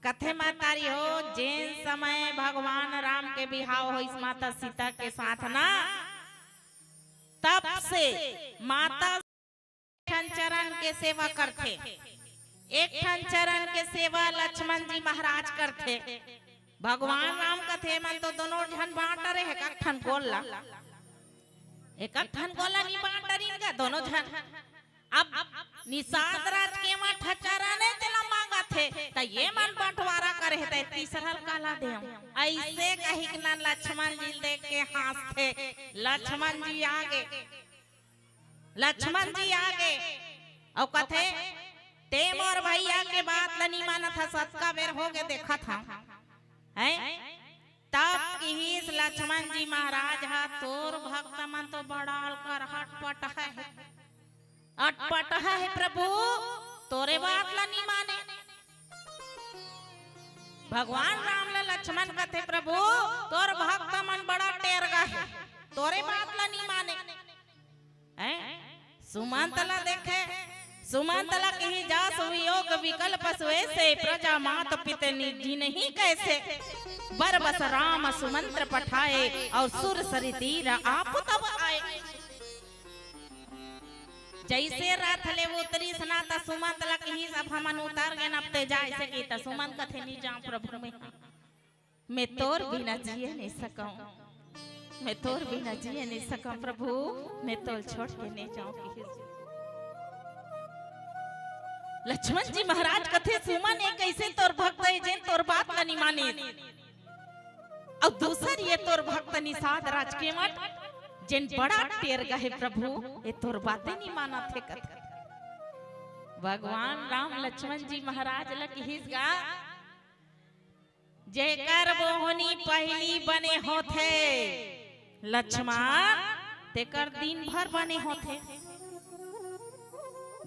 कथे महतारी हो, जेन समय भगवान राम के बिहाव होइस माता सीता के साथ ना, तब से माता ठन चरण के सेवा करथे, एक ठन चरण के सेवा लक्ष्मण जी महाराज करथे। भगवान राम कथे, "मन तो दोनों झन बांट डरे हे, एक ठन गोल ला, एक ठन गोल ला नी बांट डरिन गा दोनों झन।" अब निषाद राज केवट ह चरण ए तेला मांगत हे, त ये मन बंटवारा करे हे, त तीसरा ल काला देव? अइसे कहिके ना लक्ष्मण जी ल देख के हंसथे। लक्ष्मण जी आगे, लक्ष्मण जी आगे अउ कथे, "ते मोर भइया के बात ल नी मानत हस, अतका बेर होगे देखत हंव।" हैं? तब किहिस लक्ष्मण जी महाराज ह, "तोर भक्त मन तो बड़ा अलकर हटपट हे, अटपट हे प्रभु, तोरे बात ल नी माने।" भगवान राम ल लक्ष्मण कथे, "प्रभु, तोर भक्त मन बड़ा टेरगा हे, तोरे बात ल नी माने।" हैं? सुमंत ला देखे, सुमंत ला किहिस, "जस वियोग विकल पशु ऐसे, प्रजा मात पित नि-, जिनहि कैसे। बर बस राम सुमंत्र पठाए, और सुर सरि तीर आप तब आए।" जइसे रथ ले उतरिस ना, त सुमंत ला किहिस, "अब हमन उतर गेन, अब ते जा," अइसे कहि, त सुमंत कथे, "नी जांव प्रभु मैं।" मैं तोर बिना जिए नइ सकंव, मैं तोर बिना जिए नइ सकंव प्रभु, मैं तोल छोड़ के नइ जांव किहिस। लक्ष्मण जी महाराज कथे, "सुमन, ए कइसे तोर भक्त हे जेन तोर बात ला नइ माने? अउ दूसर ए तोर भक्त निषाद राज केवट जेन बड़ा टेरगा हे प्रभु, ए तोर बाते नइ मानत हे," कथे। भगवान राम लक्ष्मण जी महाराज ला किहिस गा, "जेकर बोहनी पहिली बने होथे लक्ष्मण, तेकर दिन भर बने होथे।"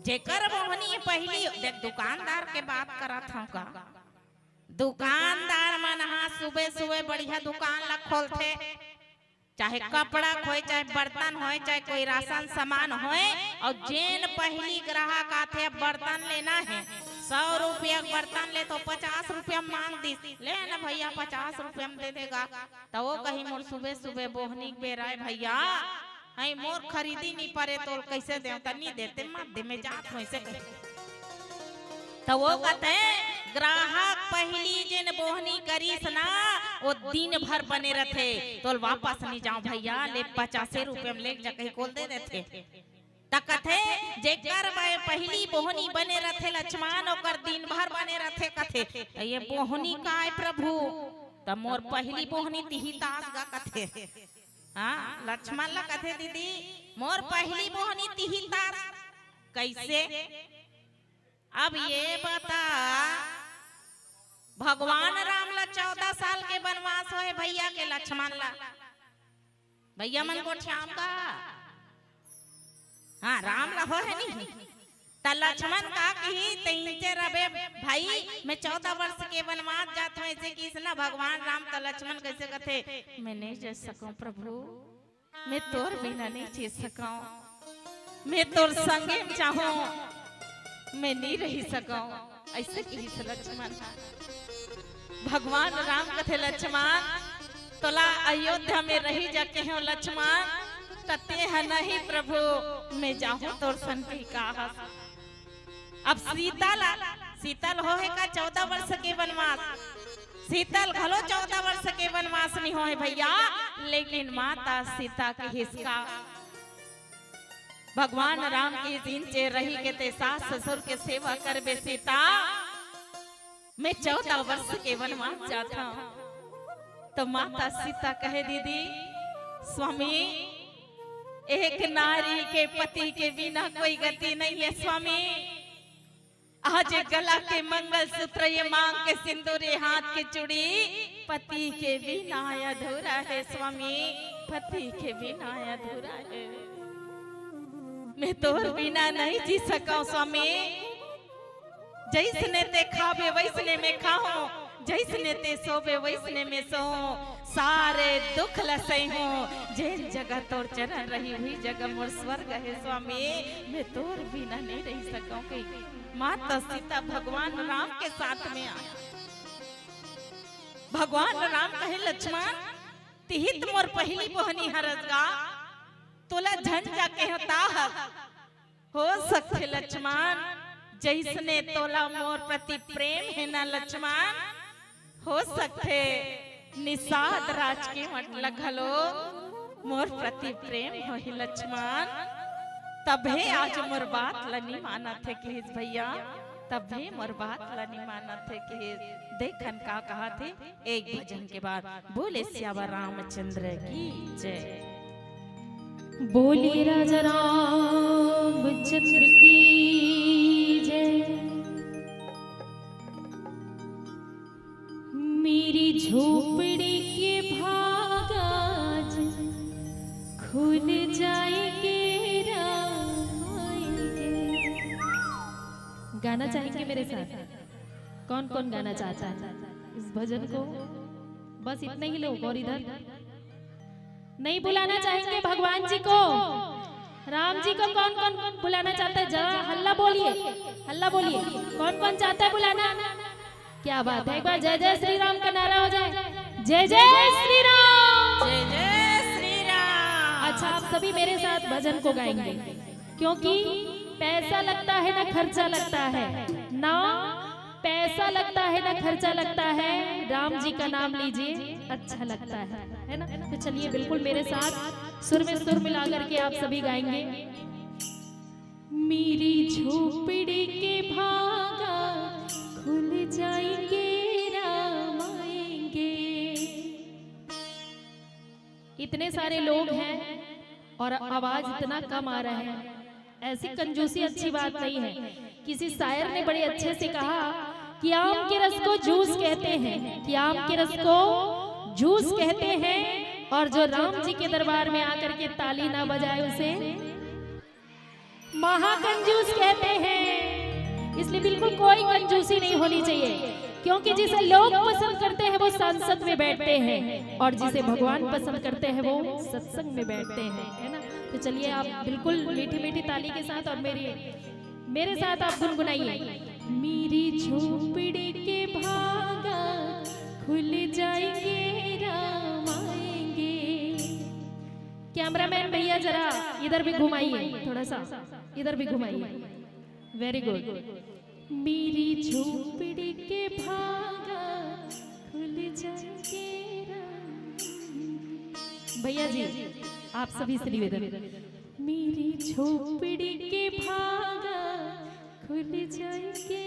जेकर बोहनी पहिली, देख, दुकानदार के बात करत हंव का, दुकानदार मन ह सुबह सुबह बढ़िया दुकान ला खोलथे, चाहे कपड़ा होय, चाहे बर्तन होय, चाहे कोई राशन सामान होय, अउ जेन पहिली ग्राहक आथे, बर्तन लेना हे, सौ रुपया के बर्तन ले तो पचास रुपया मांग दिस, "ले ना भैया, पचास रुपया में दे देगा।" त वो कही, "मोर सुबह सुबह बोहनी के बेरा हे भैया, अई मोर खरीदी नी परे, तोल कैसे देव?" त नी देते, मत दे, मैं जात हूँ, ऐसे कही। त वो कथे, "ग्राहक पहिली जेन बोहनी करिस ना, वो दिन भर बने रथे, तोल वापस नी जाव भैया, ले पचासे रुपया में ले जा," कही कोल दे देथे। त कथे, "जेकर ब-, पहिली बोहनी बने रथे लक्ष्मण, ओकर दिन भर बने रथे," कथे। त ये बोहनी काय प्रभु? त मोर पहिली बोहनी तिही तास गा कथे। हाँ, लक्ष्मण ला कथे, "दीदी, मोर पहिली बोहनी तिही तास।" कैसे? अब ये बता, भगवान राम ला चौदह साल के बनवास होय भैया के, लक्ष्मण ला। भैया मन गोठियाम का? हाँ, राम ला होय हे नी। त लक्ष्मण का कही, "तइंचे रबे भाई, मैं चौदह वर्ष के बनवास जात हूँ," ऐसे किहिस ना भगवान राम। त लक्ष्मण कैसे कथे, "मैं नहीं जा सकूं प्रभु, मैं तोर बिना नहीं जी सकूं, मैं तोर संगे में चाहूं, मैं नहीं रही सकूं," ऐसे किहिस लक्ष्मण ह। भगवान राम कथे, "लक्ष्मण, तोला अयोध्या में रही जा कहेंव लक्ष्मण, त तें ह नहीं प्रभु, मैं जाहूं तोर संग," कहिके कहस। अब सीता ला, सीता ल होहे का चौदह वर्ष के बनवास, सीता ल घलो चौदह वर्ष के बनवास नहीं होहे भैया, लेकिन माता सीता किहिस का, भगवान राम के दिन चे रही के तें सास ससुर के सेवा करबे सीता, मैं चौदह वर्ष के बनवास जात हूँ। त माता सीता कहे, "दीदी, स्वामी, एक नारी के पति के बिना कोई गति नहीं है स्वामी। आज ये गला के मंगलसूत्र, ये मांग के सिंदूर, ये हाथ के चूड़ी पति के बिना अधूरा है स्वामी, पति के बिना अधूरा है। मैं तोर बिना नहीं जी सकूं स्वामी।" जइसने तें खाबे वइसने में खाहूं, जइसने तें सोबे वइसने में सोहूं, सारे दुख ल सइहूं। जेन जगह तोर चरण रही, उही जगह मोर स्वर्ग हे स्वामी, मैं तोर बिना नहीं रही सकूं। कही माता सीता भगवान राम के साथ में आय। भगवान राम कहे, "लक्ष्मण, तिही त मोर पहिली बोहनी हरस गा, तोला झन जा कहेंव ता हर।" हो सकथे लक्ष्मण, जइसने तोला मोर प्रति प्रेम हे ना लक्ष्मण, हो सकथे निषाद राज के मन ला घलो मोर प्रति प्रेम होही लक्ष्मण। तभे आज मोर बात ला नी मानत हे किहिस भैया, तभे मोर बात ला नी मानत हे किहिस। देखन का कहत हे एक भजन के बाद। बोले सियावर रामचंद्र की जय। बोलिए राजा रामचंद्र की जय। मेरी झोपड़ी के भाग आज खुल जाएंगे, राम आएंगे। गाना चाहेंगे मेरे साथ? कौन कौन गाना चाहता है इस भजन को? बस इतने ही लोग, और इधर नहीं बुलाना चाहेंगे भगवान जी को, राम जी को कौन कौन बुलाना चाहता है? जरा हल्ला बोलिए, हल्ला बोलिए, कौन कौन चाहता है बुलाना? क्या बात है, एक बार जय जय श्री राम का नारा हो जाए। जय जय श्री राम। जय जय श्री राम। अच्छा, आप सभी मेरे साथ भजन को गाएंगे, क्योंकि पैसा लगता है ना खर्चा लगता है, ना पैसा लगता है ना खर्चा लगता है, राम जी का नाम लीजिए अच्छा लगता है, है ना? तो चलिए बिल्कुल मेरे साथ सुर में सुर मिला करके आप सभी गाएंगे। मेरी झोपड़ी के भागा खुल जाएंगे, राम आएंगे। इतने सारे लोग हैं और आवाज इतना कम आ रहा है, ऐसी कंजूसी अच्छी बात नहीं है। किसी शायर ने बड़े अच्छे से कहा कि आम के रस को जूस कहते हैं, कि आम के रस को जूस कहते हैं, और जो राम जी के दरबार में आकर के ताली ना बजाए उसे महाकंजूस कहते हैं, इसलिए बिल्कुल कोई कंजूसी नहीं होनी चाहिए, क्योंकि जिसे लोग पसंद करते हैं वो संसद में बैठते हैं और जिसे भगवान पसंद करते हैं वो सत्संग में बैठते हैं, है ना? तो चलिए आप बिल्कुल मीठी मीठी ताली के साथ और मेरी मेरे साथ आप गुनगुनाइए। मेरी झोपड़ी के भागा खुल जाएंगे, राम आएंगे। कैमरामैन भैया जरा इधर भी घुमाइए, थोड़ा सा इधर भी घुमाइए। वेरी गुड। मेरी झोपड़ी के भागा खुल जाएंगे, राम भैया जी, आप सभी से निवेदन। मेरी झोपड़ी के भागा खुल जाएंगे,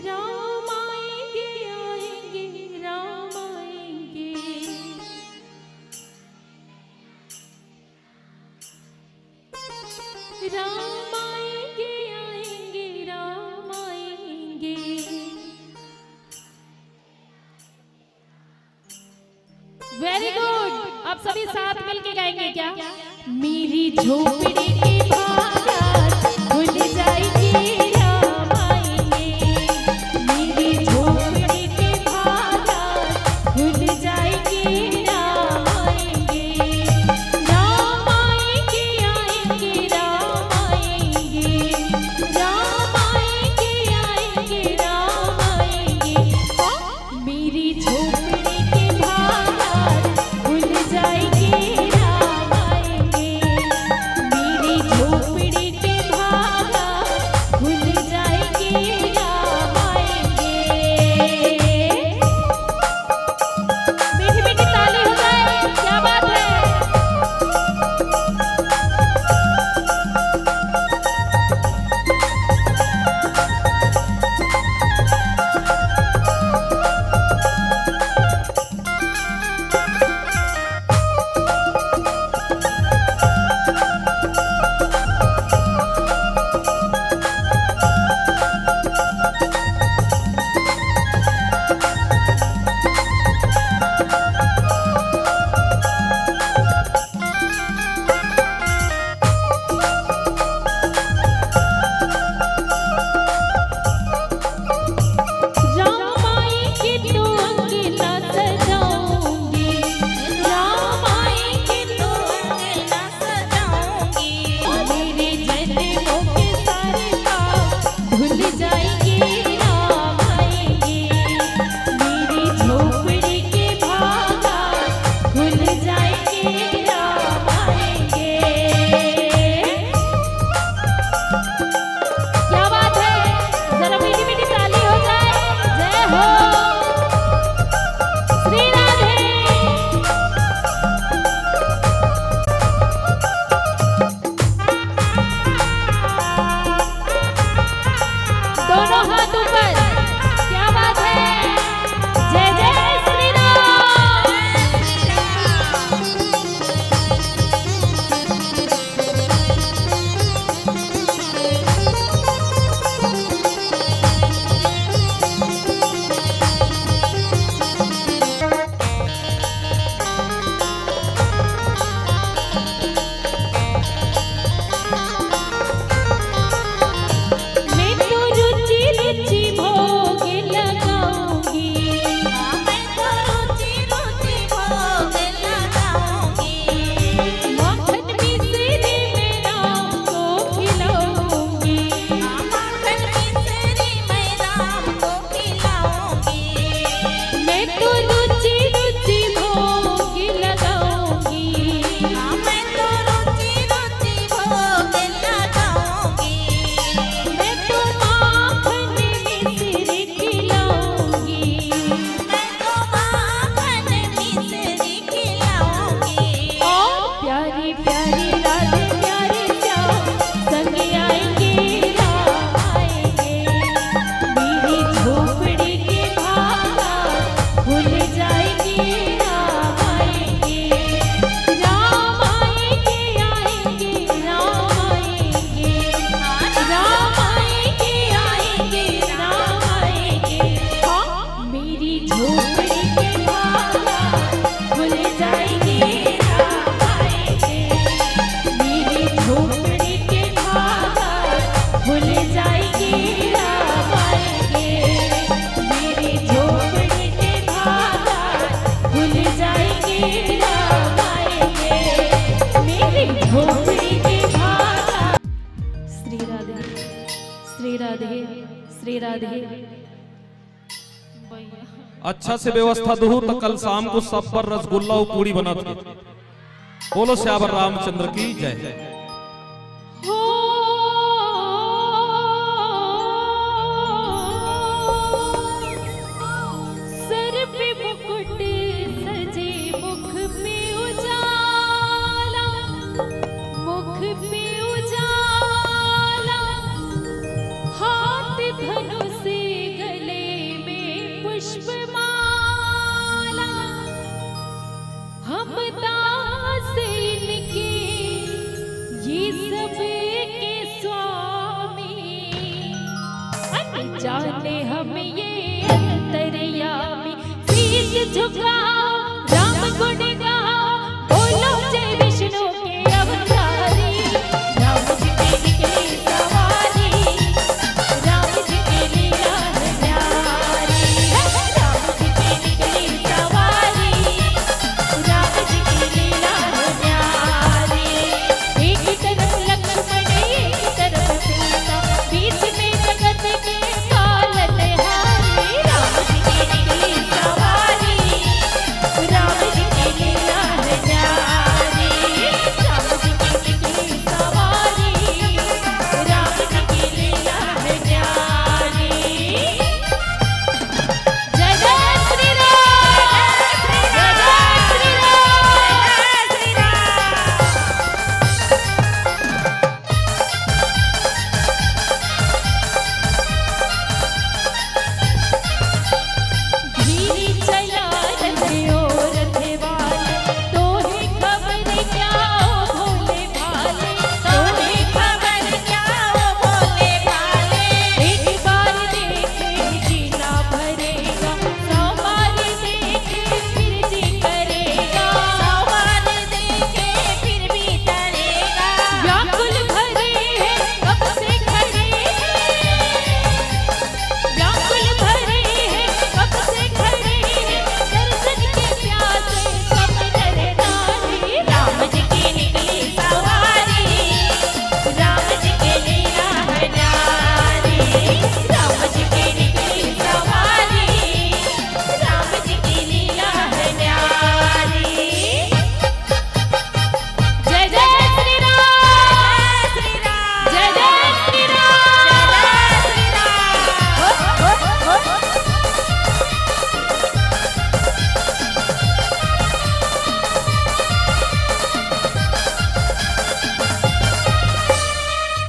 राम आएंगे, आएंगे, राम आएंगे। राम आएंगे, आएंगे, राम आएंगे। वेरी गुड। आप सभी साथ मिलके गाएंगे क्या? मेरी झोपड़ी के भागा खुल जाएंगे, राम आएंगे। मेरी झोपड़ी के भागा खुल जाएंगे, राम आएंगे। राम आएंगे, आएंगे, राम आएंगे। राम आएंगे, आएंगे, राम आएंगे। हाँ, मेरी झोपड़ी के भागा खुल जाएंगे, राम आएंगे। मेरी भूल जाएंगे राम आएंगे, मेरी झोपड़ी के बाहर। भूल जाएंगे राम आएंगे, मेरी झोपड़ी के बाहर। श्री राधे, श्री राधे, श्री राधे। अच्छा से व्यवस्था दुहू त कल शाम को सब बर रसगुल्ला अउ पूड़ी बनत हे। बोलो सियावर रामचंद्र की जय। हो सर पे मुकुट सजे मुख पे उजाला, मुख पे उजाला, हाथ धनुष गले में पुष्पमाला। हम दास इनके ये सब के स्वामी, अनजाने हम ये अंतर्यामी। शीश झुकाओ, राम गुण गाओ, बोलो जय विष्णु के अवतारी। राम जी की निकली सवारी, राम जी की लीला है न्यारी। राम जी की निकली सवारी, राम जी की लीला है न्यारी। एक तरफ लक्ष्मण, एक तरफ सीता, बीच में जगत के पालनहारी। राम जी की निकली सवारी, राम जी की लीला है न्यारी। राम जी की निकली सवारी, राम जी की लीला है न्यारी। जय जय श्री राम, जय जय श्री राम, जय जय श्री राम। धीरे चला रथ ओ रथ वाला, तोहे खबर क्या ओ भोले भाले, तोहे खबर क्या ओ भोले भाले। एक बार देखे जीना भरेगा, सौ बार देखे फिर जी करेगा, सौ बार देखे फिर भी डरेगा। व्याकुल भरे हैं कब से खड़े हैं, व्याकुल भरे हैं कब से खड़े हैं, दर्शन के प्यासे सब नर नारी। राम जी की निकली सवारी, राम जी की लीला है न्यारी। राम जी की निकली सवारी, राम जी की लीला है न्यारी। जय जय श्री राम, जय जय श्री राम, जय जय श्री राम।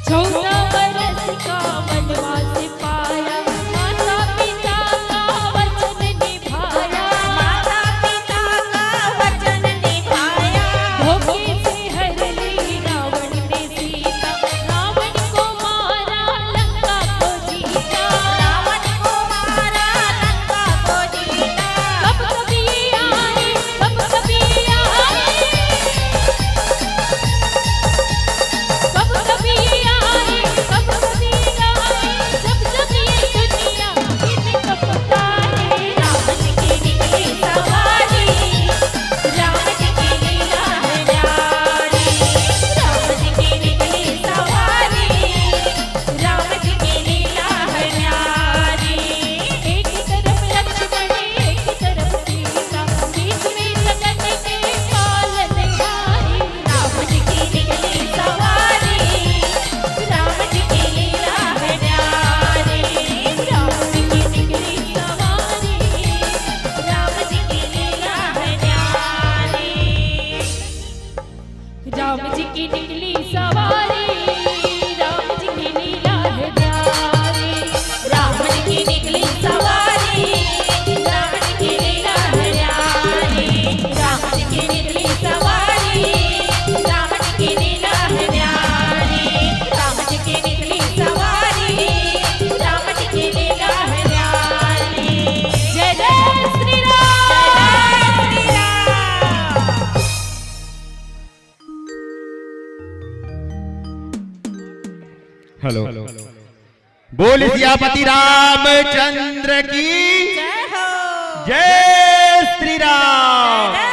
चौदह बरस का वनवास पाया, माता पिता का वचन निभाया, माता पिता का वचन निभाया। धोखे से हर ली रावण ने सीता, रावण को मारा लंका को जीता, रावण को मारा लंका को जीता। कब कब ये आए, कब कब ये आए, कब कब ये आए, हेलो। बोल सियापति रामचंद्र की जय हो। जय श्री राम। जय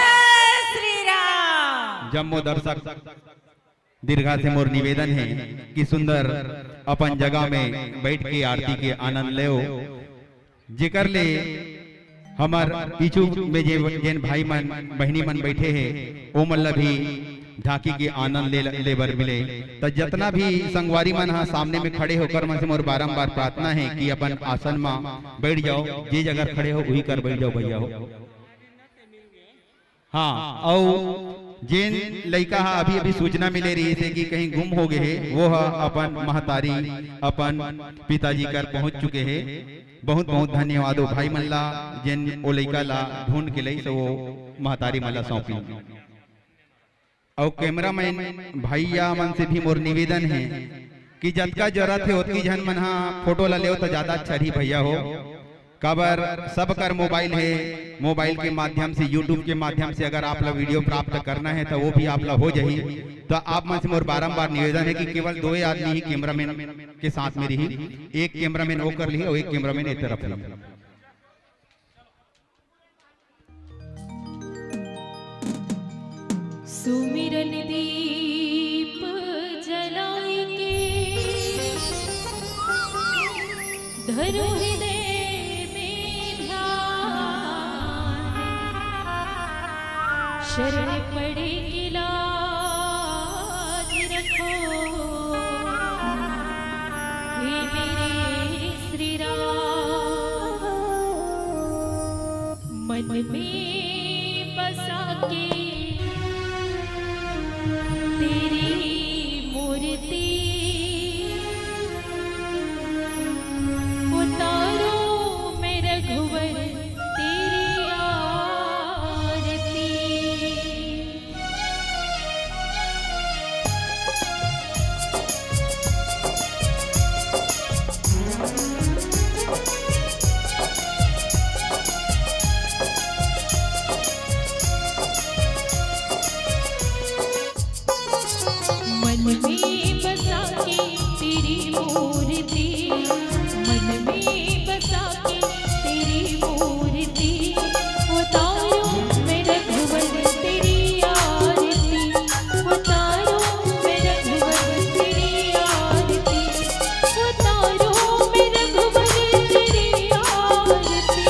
श्री राम। जम्मो दर्शक दीर्घा से मोर निवेदन हे कि सुंदर अपन जगह में बैठ के आरती के आनंद लेव, जेकर ले हमर पीछू में जे, जेन भाई मन, बहिनी मन बैठे हे, ओ मन ला भी झांकी के आनंद ले, ले बर मिले। त जतना भी संगवारी मन ह सामने में खड़े हे, ओकर मन से मोर बारंबार प्रार्थना हे कि अपन आसन म बैठ जाव, जे जगह खड़े हो, उही कर बैठ जाव भैया हो। हाँ, अउ जेन लइका ह अभी-अभी सूचना मिले रहिस हे कि कहीं गुम हो गे हे, वो ह अपन महतारी, अपन पिताजी कर पहुंच चुके हे। बहुत-बहुत धन्यवाद ओ भाई मन ला, जेन ओ लइका ला ढूंढ के लइस, वो महतारी मन ला सौंपिन। अउ कैमरामैन भैया मन से भी मोर निवेदन हे कि जतका जरूरत हे, ओतकी झन मन ह फोटो ला लेव, त ज्यादा अच्छा रही भैया हो। काबर सब कर मोबाइल हे, मोबाइल के माध्यम से, YouTube के माध्यम से अगर आप ला वीडियो प्राप्त करना हे, त वो भी आप ला हो जाही। त आप मन से मोर बारंबार निवेदन हे कि केवल दोए आदमी ही कैमरामैन के साथ में रही, एक कैमरामैन ओ कर लिही अउ एक कैमरामैन ए तरफ रही। सुमिरन दीप जलाए के, धरो हृदय में ध्यान। शरण पड़े के लाज रखो, हे मेरे श्री राम। मन में बसा के तेरी मूर्ति उतारूं मैं रघुवर तेरी आरती। मन में बसा के तेरी मूर्ति, मन में बसा के तेरी मूर्ति, उतारूं मैं रघुवर तेरी आरती, उतारूं मैं रघुवर तेरी आरती, उतारूं मैं रघुवर तेरी आरती,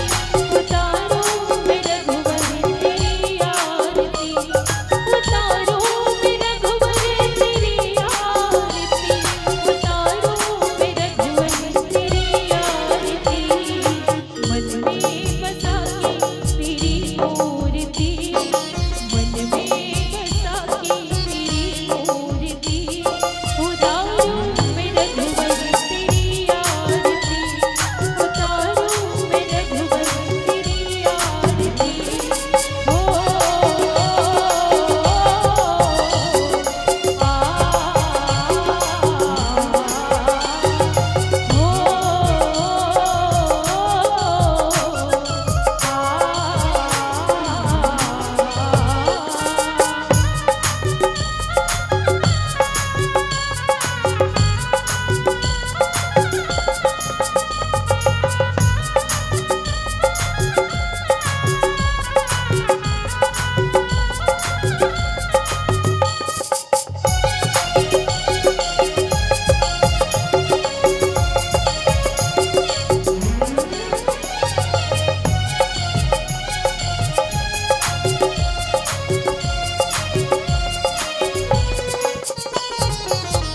उतारूं मैं रघुवर तेरी आरती। उतारो मैं रघुवर तेरी आरती, उतारो मैं रघुवर तेरी आरती। मन में बसा के तेरी मूर्ति, मन में बसा के तेरी मूर्ति, उतारो मैं रघुवर तेरी आरती, उतारो मैं रघुवर तेरी आरती।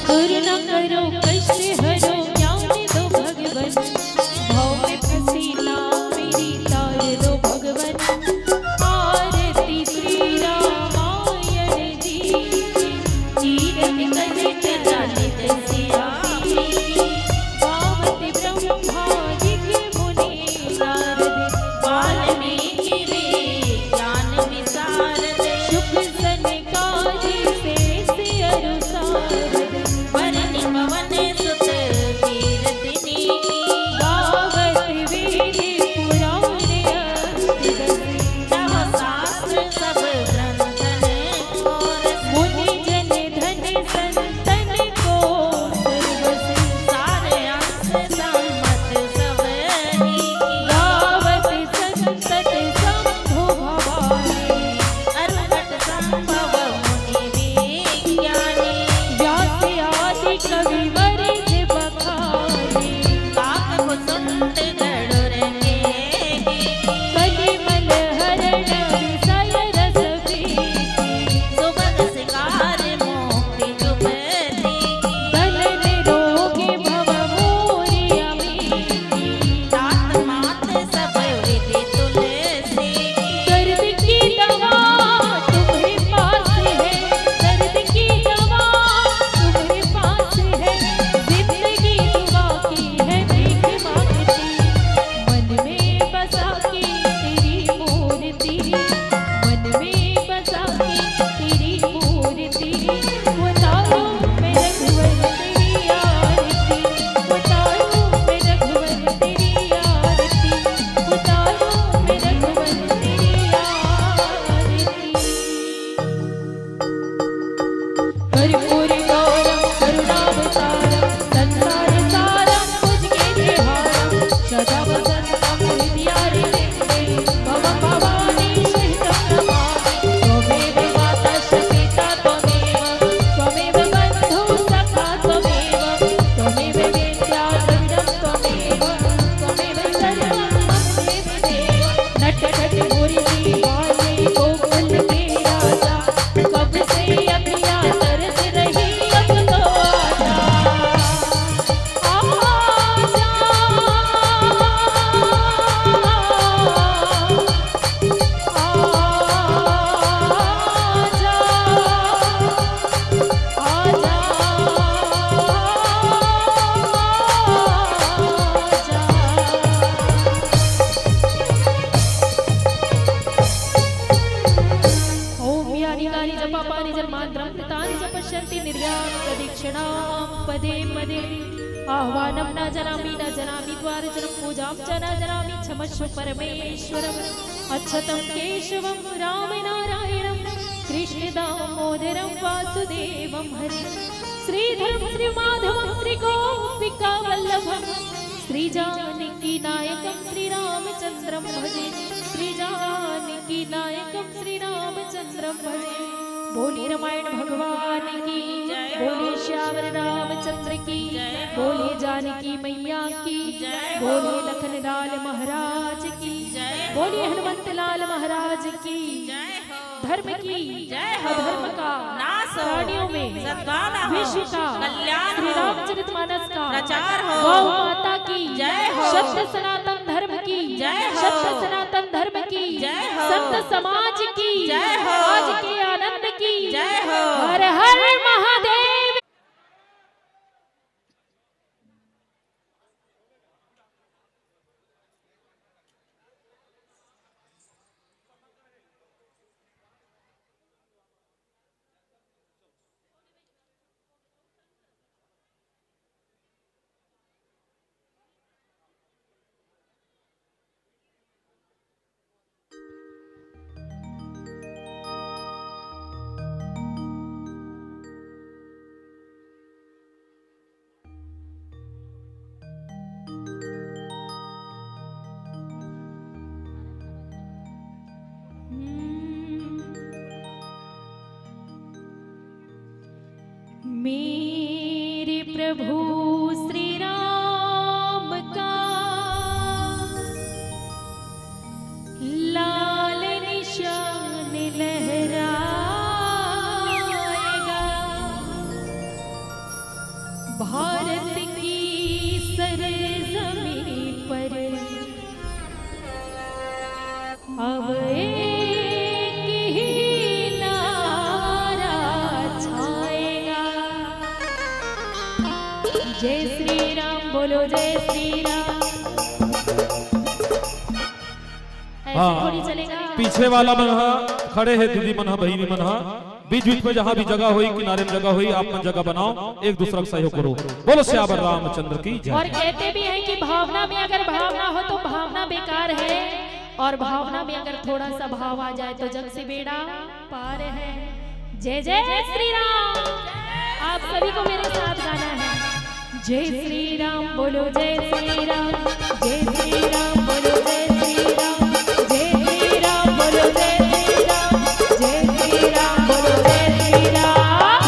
करुणा करो, कष्ट हरो, ज्ञान दो भगवन, भव में फंसी नाव मेरी तार दो भगवन। आरती श्री रामायण जी की, कीरति कथित जानित सियापति की, पावत ब्रह्मादिक मुनि नारद, वाल्मीकि वेद ज्ञान विशारद, शुक सनकादि शेष अरु सारद, बरनि पवन कवि वरिज बखानी। काक कुसुंड गरुड़ के ही। कलिमल हरण विषय रस प्रीति। सुभग सिंगार मोक्ष शुभ देही। बल निरोगी भव मोरी अमीती। जात मात सब विधि तुलसी। दर्द की दवा तुम्ही पास है, दर्द की दवा तुम्ही पास है, जिंदगी दुआ की है भीख मांगती। मन में बसा के तेरी मूर्ति, मन में बसा के तेरी मूर्ति, उतारूं मैं रघुवर तेरी आरती, उतारूं मैं रघुवर तेरी आरती, उतारूं मैं रघुवर तेरी आरती। कर्पूर गौरम करुणावतारम संसार सारम भुजगेंद्रहारम सदा वसंतम हृदयारविंदे मम भवानी सहितं नमामि। त्वमेव माता च पिता त्वमेव, त्वमेव बंधु सखा त्वमेव, त्वमेव विद्या द्रविणं त्वमेव, त्वमेव सर्वं मम देव देव। नटखट मुरली वाले गोकुल के राजा, कब से अखियाँ तरस रही अब तो आजा। आजा, आजा, आजा। ओम यानि कानि जपापानि जन्मान्तरं कृतानि च पश्यन्ति निर्व्यां प्रदक्षिणां पदे पदे। आह्वानं न जानामि न जानामि द्वारजनं पूजां च न जानामि क्षमस्व परमेश्वरम्। अक्षतं केशवं राम नारायणं कृष्ण दामोदरं वासुदेवं हरे। श्रीधरं श्रीमाधवं श्रीगोपिकावल्लभं श्रीजानकीनायकं श्रीरामचन्द्रं भजे। श्रीजानकीनायकं श्रीरामचन्द्रं भजे। बोली रामायण भगवान की, बोली श्यावर रामचंद्र की, बोली जानकी मैया की, बोली लखन लाल महाराज की, बोली हनुमंत लाल महाराज की। धर्म की, जय हो। अधर्म का, नाश हो। प्राणियों में, सद्भावना हो। विश्व का, कल्याण श्री हो। रामचरित मानस का, प्रचार हो। गौ माता की, जय हो। सत्य सनातन धर्म की, जय हो। सत्य सनातन धर्म की, जय हो। संत समाज की, जय हो। आज के आनंद की, जय हो। हर हर महादेव। मेरे प्रभु श्री राम का लाल निशान लहराएगा, भारत की सरजमीं पर अब एक ही नारा छाएगा। जय श्री राम बोलो, जय श्री राम। ऐसे हाँ। थोड़ी चलेगा। पीछे वाला मन ह खड़े हे, दीदी मन ह, बहिनी मन ह, बीच बीच में जहाँ भी जगह होई, किनारे में जगह होई, आप मन जगह बनाओ, एक दूसरा का सहयोग करो। बोलो सियावर रामचंद्र की जय। और कहते भी हैं कि भावना में अगर भाव ना हो तो भावना बेकार है, और भावना में अगर थोड़ा सा भाव आ जाए तो जग से बेड़ा पार है। जय जय श्री राम। आप सभी को मेरे साथ गाना है। जय श्री राम बोलो, जय श्री राम, जय श्री राम बोलो, जय श्री राम, जय श्री राम बोलो, जय श्री राम, जय श्री राम बोलो, जय श्री राम।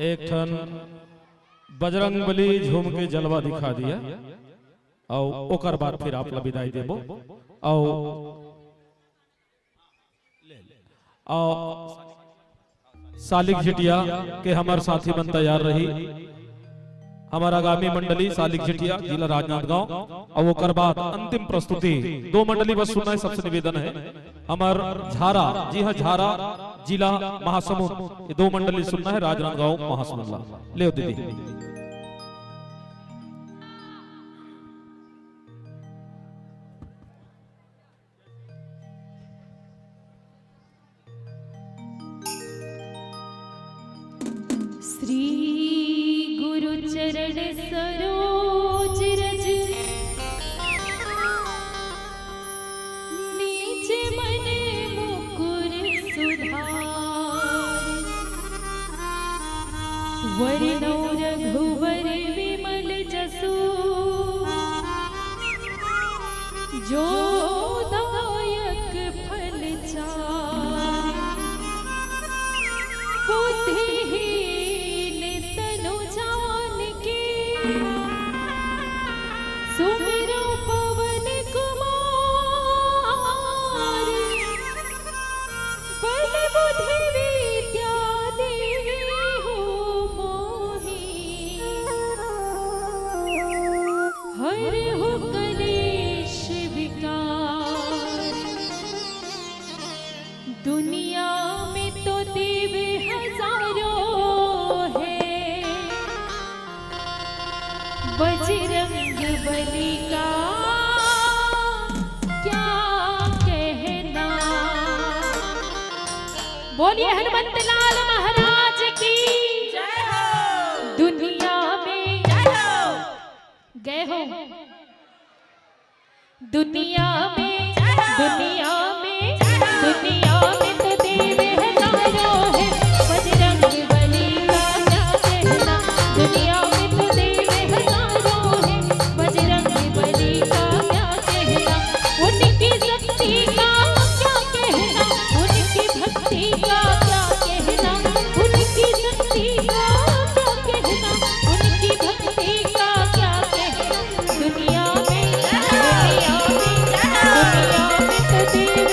एक ठन बजरंग बली झूम के जलवा दिखा दिया, अउ ओकर बाद फिर आप ला विदाई देबो। अउ अउ सालिक झिटिया के हमर साथी मन तैयार रही। हमर आगामी मंडली सालिक झिटिया, जिला राजनांदगांव, अउ ओकर बाद अंतिम प्रस्तुति। दो मंडली बस सुनना है, सबसे निवेदन है। हमर झारा, जी हाँ, झारा, जिला महासमुंद, ये दो मंडली सुनना है, राजनांदगांव, महासमुंद ला। ले दीदी। श्री गुरु चरण सरोज रज, निज मन मुकुर सुधार। वरनौ रघुवर विमल जसु, जो दायक फल चारि। बुद्धिहीन तनु जानिके, सुमिरौ पवन कुमार। बल बुद्धि विद्या देहु मोहि, हरहु कलेश विकार। दुनिया में तो देव हजारों हैं, बजरंग बली का क्या कहना। बोलिए हनुमंत लाल महाराज की। दुनिया में गए हो। दुनिया में, दुनिया में, दुनिया में तो देव हजारों हैं, बजरंग बली का क्या कहना। दुनिया में तो देव हजारों हैं, बजरंग बली का क्या कहना। उनकी शक्ति का क्या कहना, उनकी भक्ति का क्या कहना, उनकी शक्ति का क्या कहना, उनकी भक्ति का क्या कहना। दुनिया में, दुनिया में, दुनिया में तो देव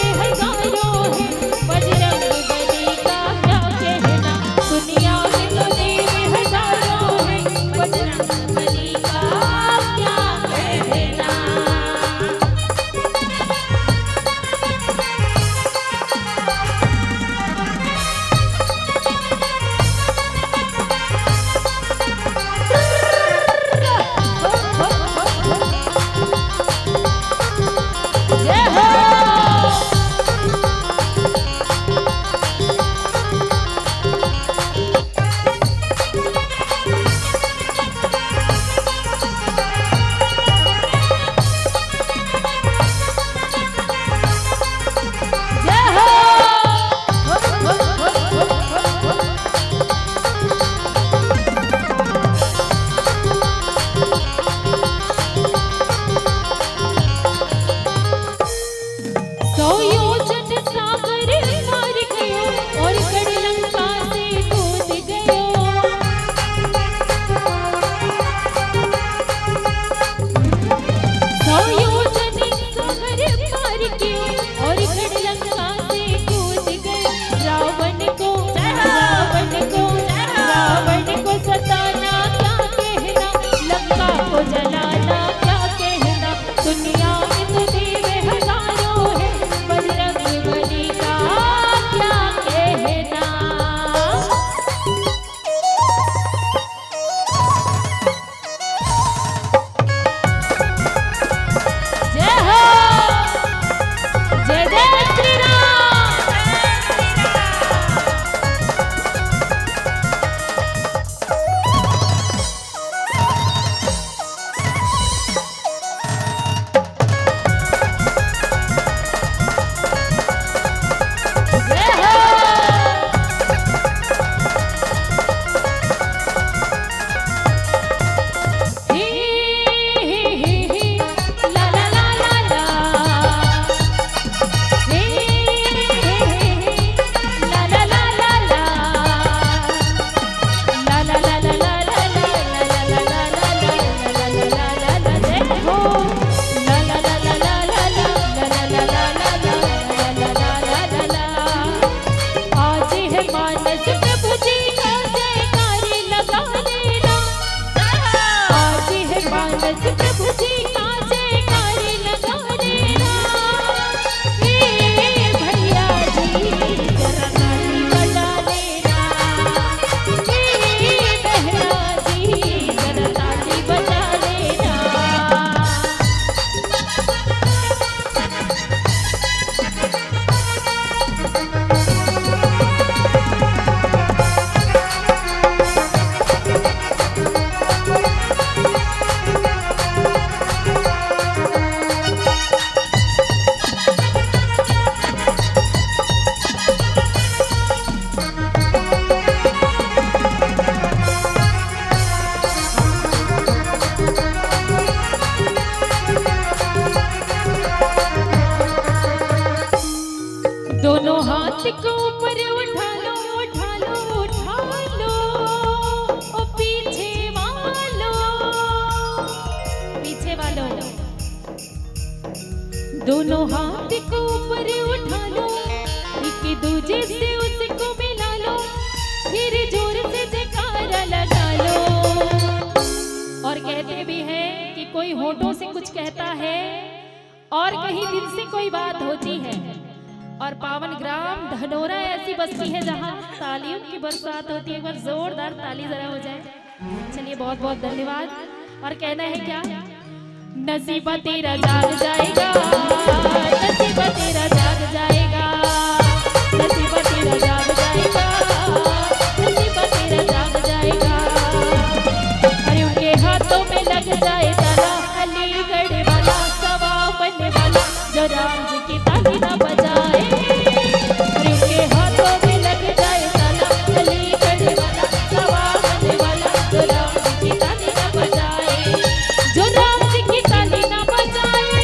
बस प्रभु जी का जयकारे लगा लेना। ए भैया जी, जरा ताली बजा लेना। ए बहना जी, जरा ताली बजा लेना। दोनों हाथ को ऊपर उठा लो, उठा लो, उठा लो। ओ पीछे वालों, पीछे वालों, दोनों हाथ को ऊपर उठा लो, एक दूजे से उसको मिला लो, फिर जोर से जयकारा लगा लो। और कहते भी हैं कि कोई होठों से कुछ कहता है और कहीं दिल से कोई बात होती है। और पावन ग्राम धनोरा ऐसी बस्ती है जहाँ तालियों की बरसात होती है। एक बार जोरदार ताली जरा हो जाए। चलिए, बहुत बहुत धन्यवाद। और कहना है क्या? नसीबा तेरा जाग जाएगा, नसीबा तेरा जाग जाएगा, नसीबा तेरा जाग जाएगा, नसीबा तेरा जाग जाएगा। अरे उनके हाथों में लग जाए ताला, अलीगढ़ वाला, सवावन वाला, जो राम जी की ताली ना बजाए। अरे उनके हाथों में लग जाए ताला, अलीगढ़ वाला, सवावन वाला, जो राम जी की ताली ना बजाए। जो राम जी की ताली ना बजाए,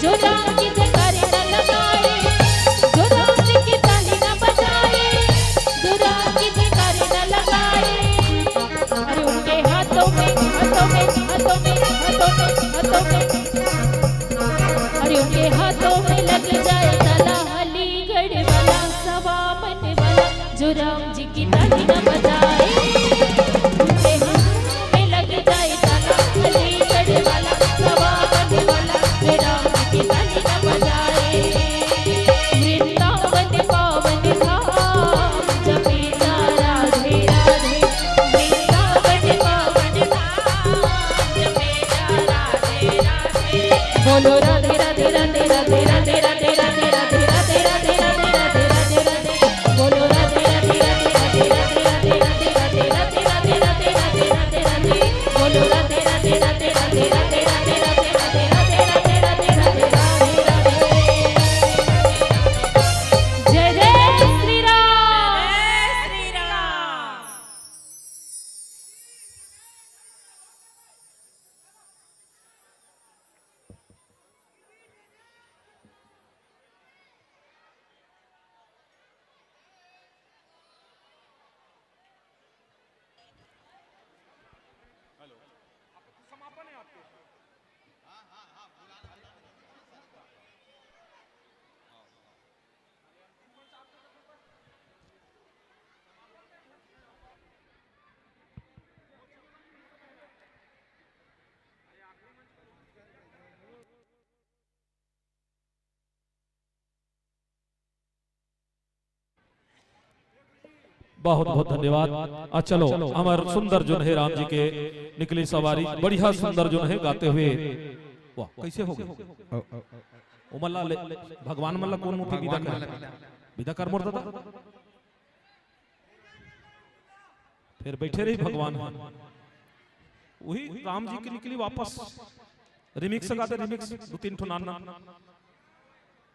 जो राम की जयकारे ना लगाए, जो राम जी की ताली ना बजाए, जो राम की जयकारे ना लगाए। अरे उनके हाथों में, हाथों में, हाथों में, हाथों में, हाथों में, अरे उनके हाथों में लग जाए ताला, अलीगढ़ वाला, सवावन वाला, जो राम जी की ताली ना बजाए। उनके हाथों में लग जाए ताला, अलीगढ़ वाला, सवावन वाला, जो राम जी की ताली ना बजाए। वृंदावन पावन धाम, जपे जा राधे राधे। वृंदावन पावन धाम, जपे जा राधे राधे। बोलो राधे राधे राधे राधे राधे राधे राधे राधे राधे राधे राधे राधे राधे राधे। बोलो राधे राधे राधे राधे राधे राधे राधे राधे राधे राधे राधे राधे राधे। बोलो राधे राधे राधे राधे राधे राधे राधे राधे राधे राधे राधे राधे राधे। जय जय श्री राम। जय श्री राम। हेलो, आपका समापन है आपके? बहुत बहुत धन्यवाद। आ चलो, हमर सुंदर जोन हे राम जी के निकली सवारी, बढ़िया सुंदर जोन हे गाते हुए। वाह, कैसे हो गए? ओ, ओ, ओ। ओ मल्ला ले, भगवान मल्ला कौन मुखी विदा कर? विदा कर मोर दादा। फिर बैठे रही भगवान। वही राम जी के निकली वापस। रिमिक्स गाते, रिमिक्स दो तीन ठो नाना।